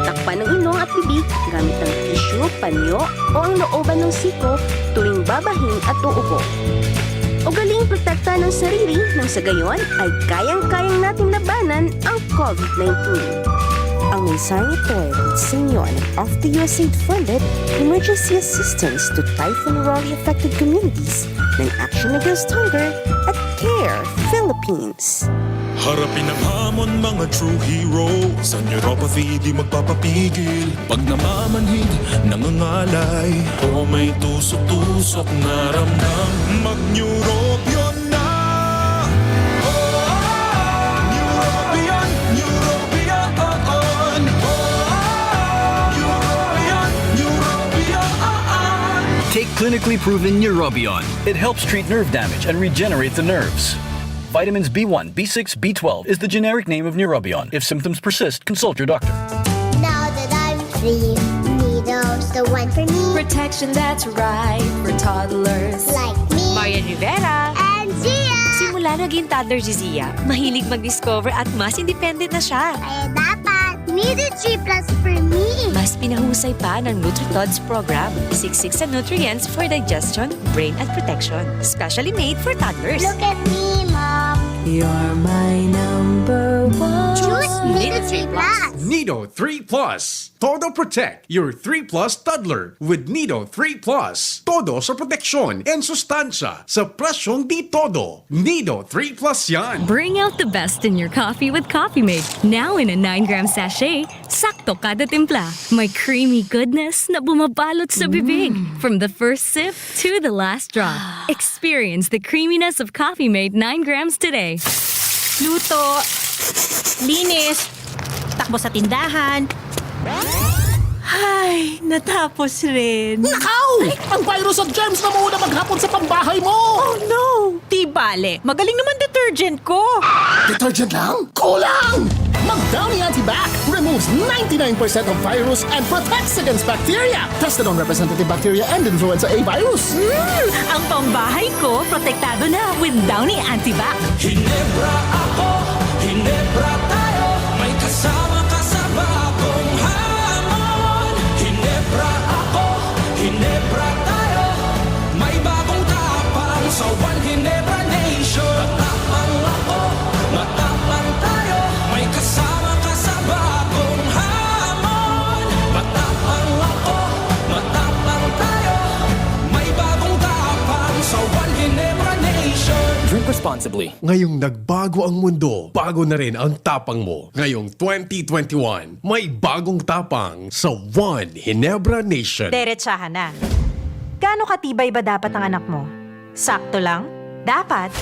Takpan ang ilong at bibig gamit ang tissue, panyo o ang looban ng siko tuwing babahin at uubo. Ugaling protektahan ang sarili nang sa gayon ay kayang-kayang nating labanan ang COVID nineteen. Ang mensaheng ito ay hatid sa inyo ng Off the U S A I D funded Emergency Assistance to Typhoon Rolly Affected Communities ng Action Against Hunger at CARE Philippines. Harapin ang hamon, mga true heroes. Ang neuropathy di magpapapigil. Pag namamanhid, nangangalay, o may tusok-tusok na ramdam, mag-Neurobion na! Neurobion, Neurobion, on! Neurobion, Neurobion, on! Take clinically proven Neurobion. It helps treat nerve damage and regenerate the nerves. Vitamins B one, B six, B twelve is the generic name of Neurobion. If symptoms persist, consult your doctor. Now that I'm free, Nido's the one for me. Protection that's right for toddlers. Like me Marian Rivera. And Zia. Simula naging toddler si Zia, mahilig mag-discover at mas independent na siya. Kaya dapat Nido three plus for me. Mas pinahusay pa ng NutriTods program. Siksik sa nutrients for digestion, brain at protection. Specially made for toddlers. Look at me, Mom. You're my number one. Choose Nido three plus. Nido three Plus. Todo protect your three plus toddler with Nido three Plus. Todo sa proteksyon and sustansya sa presyong di todo. Nido three Plus yan. Bring out the best in your coffee with Coffee Mate. Now in a nine gram sachet, sakto kada timpla. May creamy goodness na bumabalot sa bibig. From the first sip to the last drop. Experience the creaminess of Coffee Mate nine grams today. Luto, linis, takbo sa tindahan. Ay, natapos rin. Nakaw! Ang virus at germs na muna maghapon sa pambahay mo! Oh no! Di bale, magaling naman detergent ko. Detergent lang? Kulang! Mag Downy Antibac removes ninety-nine percent of virus and protects against bacteria. Tested on representative bacteria and influenza A virus. Mm, ang pambahay ko, protektado na with Downy Antibac. Hinebra ako, Hinebra tayo, may kasama ka sa bagong hamon. Hinebra ako, Hinebra tayo, may bagong tapang sa One Hinebra Nation. Matapang ako, matapang tayo, may kasama ka sa bagong hamon. Matapang ako, matapang tayo, may bagong tapang sa One Hinebra Nation. Drink responsibly. Ngayong nagbago ang mundo, bago na rin ang tapang mo. Ngayong twenty twenty-one, may bagong tapang sa One Hinebra Nation. Derechahan na. Gaano katibay ba dapat ang anak mo? Sakto lang? Dapat?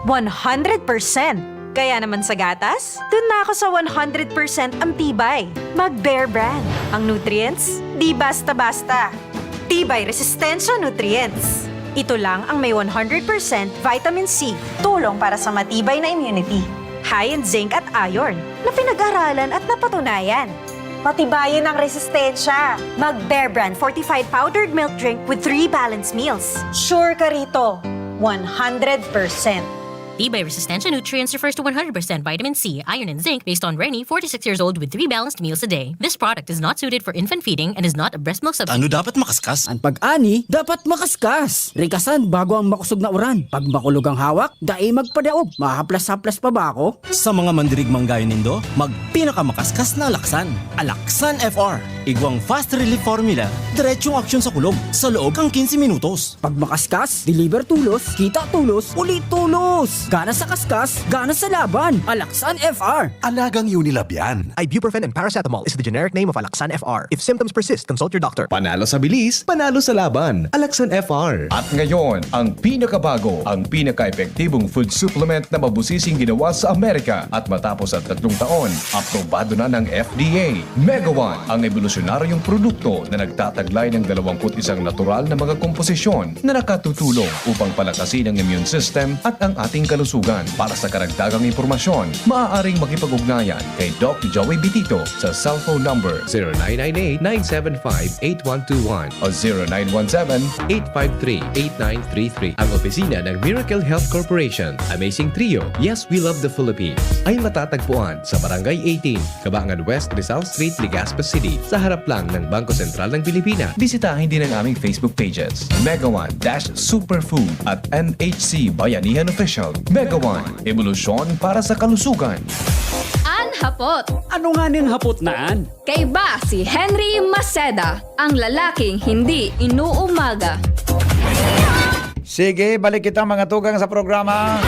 One hundred percent! Kaya naman sa gatas, dun na ako sa one hundred percent ang tibay. Mag Bear Brand. Ang nutrients, di basta-basta. Tibay Resistensya Nutrients. Ito lang ang may one hundred percent vitamin C, tulong para sa matibay na immunity. High in zinc at iron, na pinag-aralan at napatunayan. Patibayin ang resistensya. Mag Bear Brand fortified powdered milk drink with three balanced meals. Sure ka rito, one hundred percent. Tibay Resistensya Nutrients refers to one hundred percent vitamin C, iron, and zinc based on Reni, forty-six years old, with three balanced meals a day. This product is not suited for infant feeding and is not a breast milk substitute. Ano dapat makaskas? An pag-ani dapat makaskas. Rikasan bago ang makusog na uran. Pag makulog ang hawak, dai magpadaog. Mahaplas-haplas pa ba ako? Sa mga mandirigmang gaya nindo, magpinakamakaskas na alaksan. Alaksan F R. Igwang fast relief formula, diretsong aksyon sa kulog, sa loob kan quince minutos. Pag makaskas, deliver tulos, kita tulos, uli tulos! Gana sa kaskas, gana sa laban! Alaksan F R! Alagang Unilab yan. Ibuprofen and paracetamol is the generic name of Alaxan F R. If symptoms persist, consult your doctor. Panalo sa bilis, panalo sa laban. Alaxan F R. At ngayon, ang pinakabago, ang pinaka-epektibong food supplement na mabusising ginawa sa Amerika. At matapos ang tatlong taon, aprobado na ng F D A. Megawan, ang ebolusyonaryong produkto na nagtataglay ng dalawampu't isang natural na mga komposisyon na nakatutulong upang palakasin ang immune system at ang ating Kalusugan. Para sa karagdagang impormasyon, maaaring makipag-ugnayan kay Doc Joey Bitito sa cellphone number zero nine nine eight, nine seven five, eight one two one o zero nine one seven, eight five three, eight nine three three. Ang opisina ng Miracle Health Corporation, Amazing Trio, Yes, We Love the Philippines, ay matatagpuan sa Barangay eighteen, Kabangan West, Rizal Street, Legazpi City, sa harap lang ng Bangko Sentral ng Pilipinas. Bisitahin din ang aming Facebook pages, Mega One dash Superfood at M H C Bayanihan Official. Mega One, ebolusyon para sa kalusugan. An hapot. Ano nga ning hapot na an? Kaiba si Henry Maceda, ang lalaking hindi inuumaga. Sige, balik kita, mga tugang, sa programa.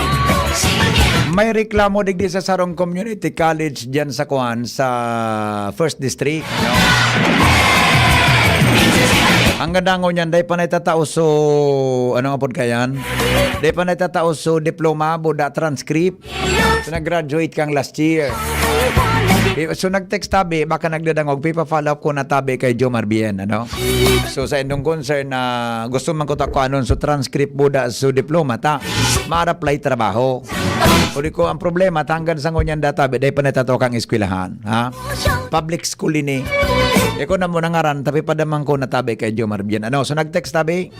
May reklamo digdi sa sarong community college diyan sa kuan, sa First District. Ang ganda ngo niyan, dai pa nagtatao so, anong apod kayan? Dai pa nagtatao so diploma, buda transcript. So, nag-graduate kang last year. Eh, so, nag-text tabi, baka nagdadangog, pipa-follow up ko na tabi kay Jomar Bien, ano? So, sa indong concern na gusto man ko ta kung anon so transcript buda so diploma ta, ma-apply trabaho. Uli ko, ang problema, tanggal sa ngunyan data, dai pa nagtatao kang eskwelahan, ha? Public school ini. Ikaw na mo nangaran, tapi padaman ko na tabi kay Jomar Bien. Ano? So, nag-text tabi,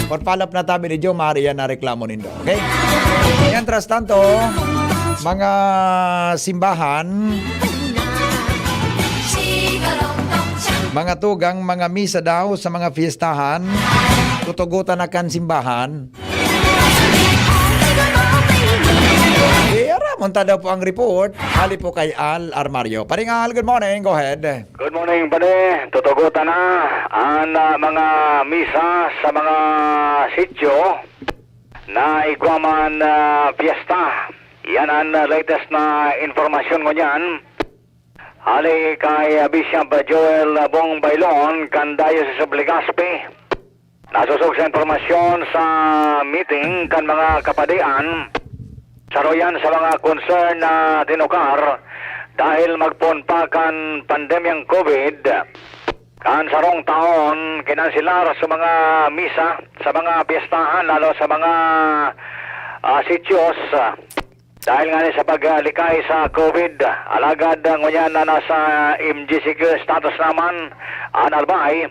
for follow-up na tabi ni Jomar, yan na reklamo nindo. Okay? Mientras tanto, mga simbahan, mga tugang, mga misa daw sa mga fiestahan, tutugutan na kan simbahan. Iyaramon ta daw po ang report. Hali po kay Al Armario. Paring Al, good morning. Go ahead. Good morning, pare. Tutugutan na an, ah, mga misa sa mga sityo na igwa man, ah, piyesta. Yan an, ah, latest na impormasyon ngunyan. Hali kay, ah, Bishop Joel Bong Bailon kan Diocese of Legazpi. Nasosog sa impormasyon sa meeting kan mga kapadian, saro yan sa mga concern na tinukar dahil magpoon pa kan pandemyang COVID. Kan sarong taon, kinanselar sa mga misa, sa mga piyestahan, lalo sa mga, ah, sityos, ah, dahil nga ni sa paglikay sa COVID. Alagad, ah, ngunyan na nasa M G C Q status naman an Albay,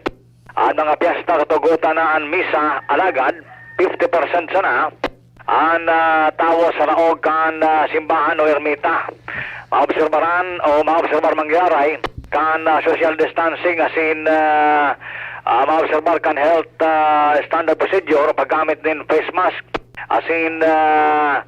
an mga piyesta katugotan na an misa, alagad fifty percent sana an, ah, tawo sa laog kan, ah, simbahan o ermita. Maobserbaran o maobserbar mangyaray kan, ah, social distancing asin, ah, ah, maobserbar kan health, ah, standard procedure, paggamit nin face mask, asin, ah,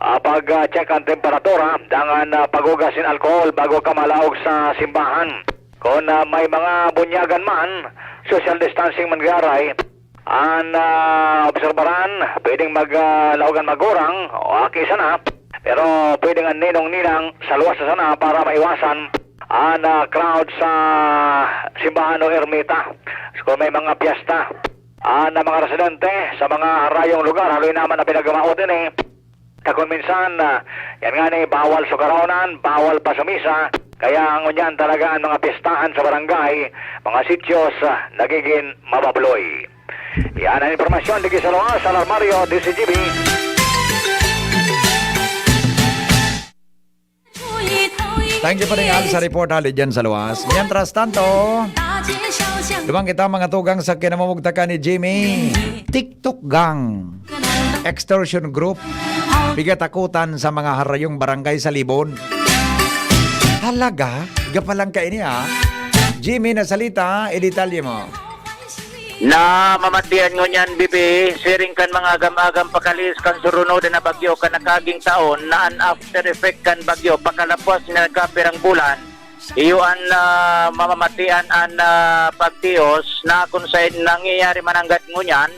ah, pag, ah, check an temperatura, dangan, ah, paghugas nin alcohol bago ka malaog sa simbahan. Kun, ah, may mga bunyagan man, social distancing mangyaray, an, ah, obserbaran, pwedeng mag, ah, laog an magurang o aki sana, pero pwedeng an ninong-ninang sa luwas na sana para maiwasan an, ah, crowd sa simbahan o ermita. So, kung may mga piyesta, an, ah, mga residente sa mga harayong lugar, haloy naman na pinagmamao din eh, ta kun minsan, ah, yan nga ni, bawal sukaraonan, bawal pa sa misa, kaya ngunyan talaga an mga pistahan sa barangay, mga sityos, ah, nagigin mababloy. Yan ang impormasyon digdi sa luwas, Al Armario, D Z G B. Thank you, Paring Al, sa report hali dyan sa luwas. Mientras tanto, duman kita, mga tugang, sa kinamumugtakan ni Jimmy. TikTok gang. Extortion group. Pigatakutan sa mga harayong barangay sa Libon. Halaga? Iga pa lang kaini, ah. Jimmy, nasalita, idetalye mo. Namamatian ngunyan, Bibi, siring kan mga agam-agam pakalihis kan surunod na bagyo kan nakaaging taon na an after effect kan bagyo pakalapwas na nagkapirang bulan, iyo an, ah, mamamatian an, ah, pagtios na kun saen nangyayari mananggad ngunyan,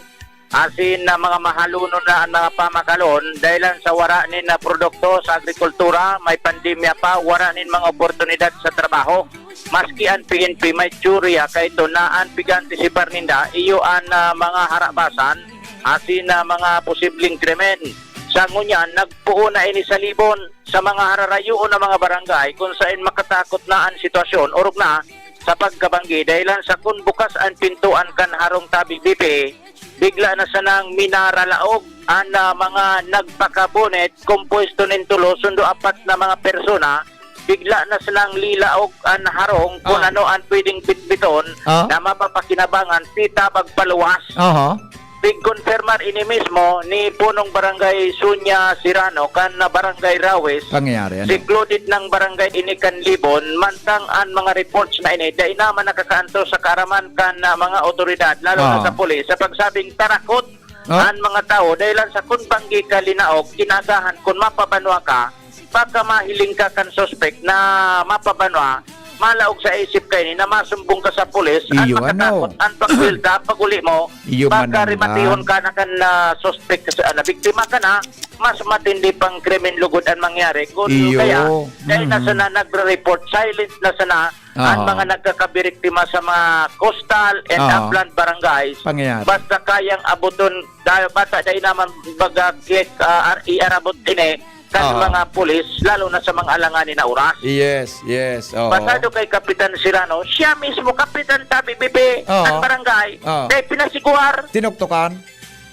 asin na mga mahalonon na an mga pamakalon dahelan sa wara nin, ah, produkto sa agrikultura, may pandemya pa, wara nin mga oportunidad sa trabaho. Maski an P N P may teorya kaito na an pig-aantisipar ninda iyo an, ah, mga harabasan asin na mga posibleng krimen. Sa ngunyan, nagpoon na ini sa Libon, sa mga hararayoon na mga barangay kun saen makatakot na an sitwasyon, orog na sa pagkabanggi dahelan sa kun bukas an pintoan kan harong tabi, Bibi, bigla na sanang minaralaog an, ah, mga nagpaka-bonnet, kompuwesto nin tulo, sundo apat na mga persona, bigla na sanang lilaog an harong kun Ah. ano an pwedeng bitbiton Ah. na mapapakinabangan sa tabang paluwas. Aha. Pigkonfirmar ini mismo ni Punong Barangay Sonia Serrano kan Barangay Rawis. Pangyayari, ano? Si Claudette ng Barangay ini kan Libon, mantang an mga reports na ini, dai naman nakakaantos sa kaaraman kan, ah, mga otoridad, lalo na Ah. sa pulis, sa pagsabing tarakot Ah. an mga tawo dahil lang sa kun banggi ka linaog, kinagahan kun mapabanwa ka, baka mahiling ka kan suspek na mapabanwa, malaog sa isip ka ini na masumbong ka sa pulis, an Iyo, ano? makatakot, an pagbuwelta, pag-uli mo, Iyo man baka ang rimatihon man. ka na kan, ah, suspek sa, ah, na biktima ka na, mas matindi pang krimen lugod an mangyari. Kun Iyo. kaya, dahil na Mm. sana nagre-report, silent na sana an Aha. mga nagkakabiriktima sa mga coastal and Aha. upland barangays. Pangyayari. Basta kayang abuton, da-, basta dai naman baga kiyek, ah, ar-, iarabot ini kan Aha. mga pulis, lalo na sa mga alanganin na oras. Yes, yes, oo. Pasado kay Kapitan Serrano, siya mismo, Kapitan Tabi Bibi, Oo. ang barangay, Oo. dai pinasiguar. Tinuktukan?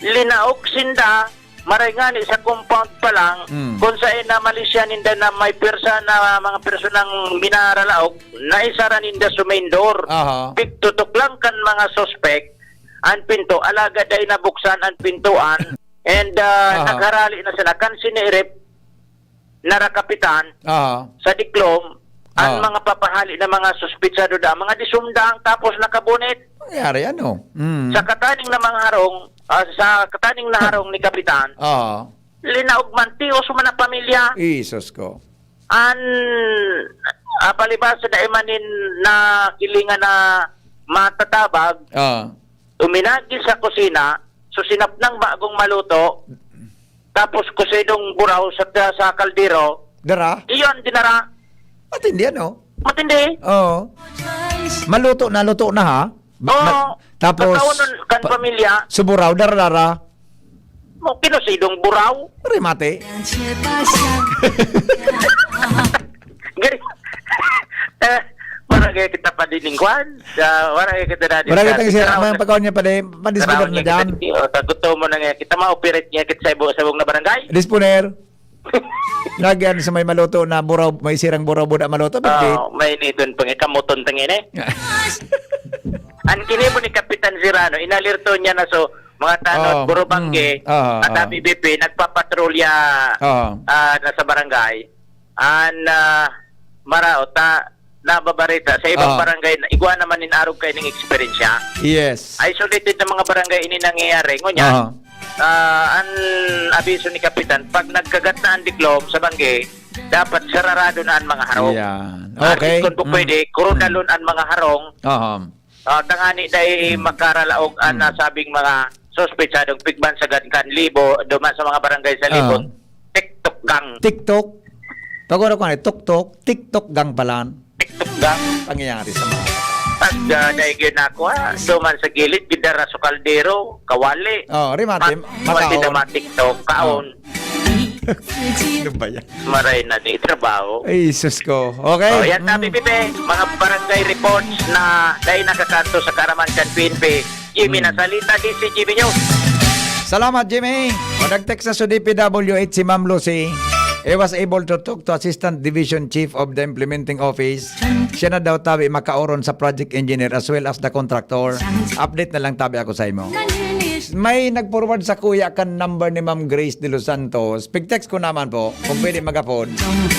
Linaog sinda, maray ngani sa compound pa lang, Mm. kung saan na malisya ninda na may pwersa na mga personang minaralaog, naisara ninda sa main door. Aha. Pigtutok lang kan mga suspek, an pinto, alagad dai nabuksan an pintuan, and, ah, Aha. nagharali na sila. Kan sinirip, nara Kapitan, Aha. sa diklom, an Ah. mga papahali na mga suspitsado da, mga disumdang, tapos nakabunit. Nangyari ano? Mm. Sa kataning na mga harong, ah, sa kataning na harong ni Kapitan, Ah. linaog man, tios man ang pamilya. Isos ko. An, ah, palibasa dai man nin nakilingan na matatabag, Ah. uminagi sa kusina, so sinapnang bagong maluto, tapos kusidong buraw sa, sa kaldero. Dara? Iyon, dinara. Matindi, ano? Matindi. Oo. Maluto na, luto na, ha? Ba-, Oo. ma-, tapos, Pagkaon nun, kan pa-, pamilya. Suburaw, dara-dara. Mo, kinusidong buraw. Remate. Gari-, eh, wala kaya kita pa din, Juan. Sa, wala kaya kita na din Wala sa kitang sira, Siraw. May pagkaon niya pa din, madisbidor Wala na kaya dyan. kita, oh, taguto mo na nga. Kita ma-operate niya, kita sa ibo-, sa ibong na barangay. Disponer. Lagi yan sa may maluto na buraw, may sirang buraw buda maluto, Bigit. Ah, may nidon pa nga, kamuton pa nga, eh. Ang ginibo ni Kapitan Serrano, inalerto niya na so, mga tanod, Oh, burubangge, mm, ah, at ah. A B B P, nagpapatrolya, Ah. ah, na sa barangay. An, ah, maraot, ta, nababarita sa ibang Ah. barangay, na igwa naman nin arog kaining eksperyensya. Yes. Isolated na mga barangay ini nangyayari. Ngunyan, Ah. ah, an abiso ni Kapitan, pag nagkagat na an diklom sa bangge, dapat sararado na an mga harog. Yan. At Okay. kung Mm. pwede, kurunalon Mm. an mga harong. Aha. Ah, tangani dai Mm. makaralaog an Mm. nasabing mga suspetsadong pigbansagan kan Libo, duman sa mga barangay sa Libo. Ah. TikTok gang. TikTok? Pag-oro ko na, tuktok, TikTok gang pala. TikTok gang. Pangyayari sa mga Pag, ah, dai gyud na ako, ah, duman sa gilid, gidara sa kaldero, kawali. Oh, remate, Mat-, makaon. Mati na ma-TikTok, kaon. Oh. Ano ba yan? Maray na ni trabaho. Ay, sus ko. Okay. Oh, yan, Mm. sabi, Pipe, mga barangay reports na dai nakakanto sa karaman kan P N P. Jimmy Hmm. na salita, D C G B News. Salamat, Jimmy. O, nag-text na sa D P W H si Ma'am Lucy. He was able to talk to Assistant Division Chief of the Implementing Office. Siya na daw tabi makaoron sa project engineer as well as the contractor. Update na lang tabi ako sa imo. May nag-forward sa kuya kan number ni Ma'am Grace de los Santos. Pig-text ko naman po, kung pwede mag-apod.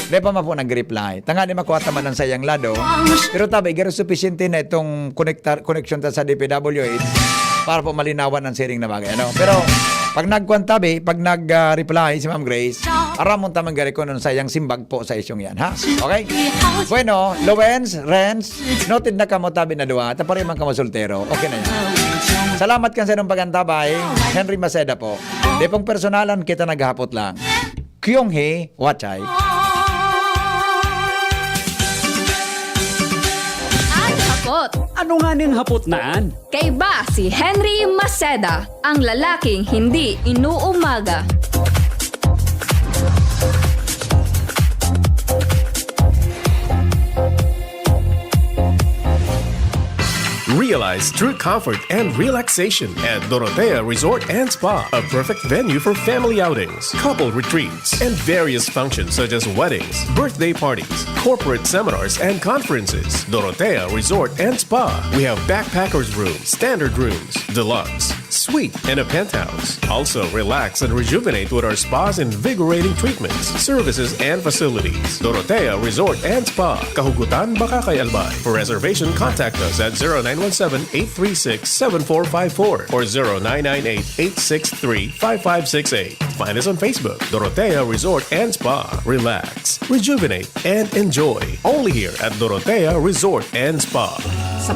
Di pa man po nag-reply. Tangani makuha ta man ang sayang lado. Pero tabi, garo sufisyente na itong konektar, koneksyon ta sa D P W H para po malinawan ang siring na bagay, ano? Pero pag nagkuan tabi, pag nag, ah, reply si Ma'am Grace, aramon ta man gari kung anong sayang simbag po sa isyong yan, ha? Okay? Bueno, Lowenz, Renz, noted na kamo tabi na duwa, ta pareho man kamo soltero. Okay na yan. Salamat kan sa inyong pag-antabay. Henry Maceda po. Di pong personalan, kita naghahapot lang. Kyung Hee, Wachay. An hapot. Ano nga ning hapot na an? Kaiba si Henry Maceda, ang lalaking hindi inuumaga. Realize true comfort and relaxation at Dorotea Resort and Spa, a perfect venue for family outings, couple retreats, and various functions such as weddings, birthday parties, corporate seminars, and conferences. Dorotea Resort and Spa. We have backpackers room, standard rooms, deluxe, suite, and a penthouse. Also, relax and rejuvenate with our spa's invigorating treatments, services, and facilities. Dorotea Resort and Spa, Kahugutan, Bacacay, Albay. For reservation, contact us at zero nine one seven, eight three six, seven four five four or zero nine nine eight, eight six three, five five six eight. Find us on Facebook, Dorotea Resort and Spa. Relax, rejuvenate, and enjoy. Only here at Dorotea Resort and Spa. Sa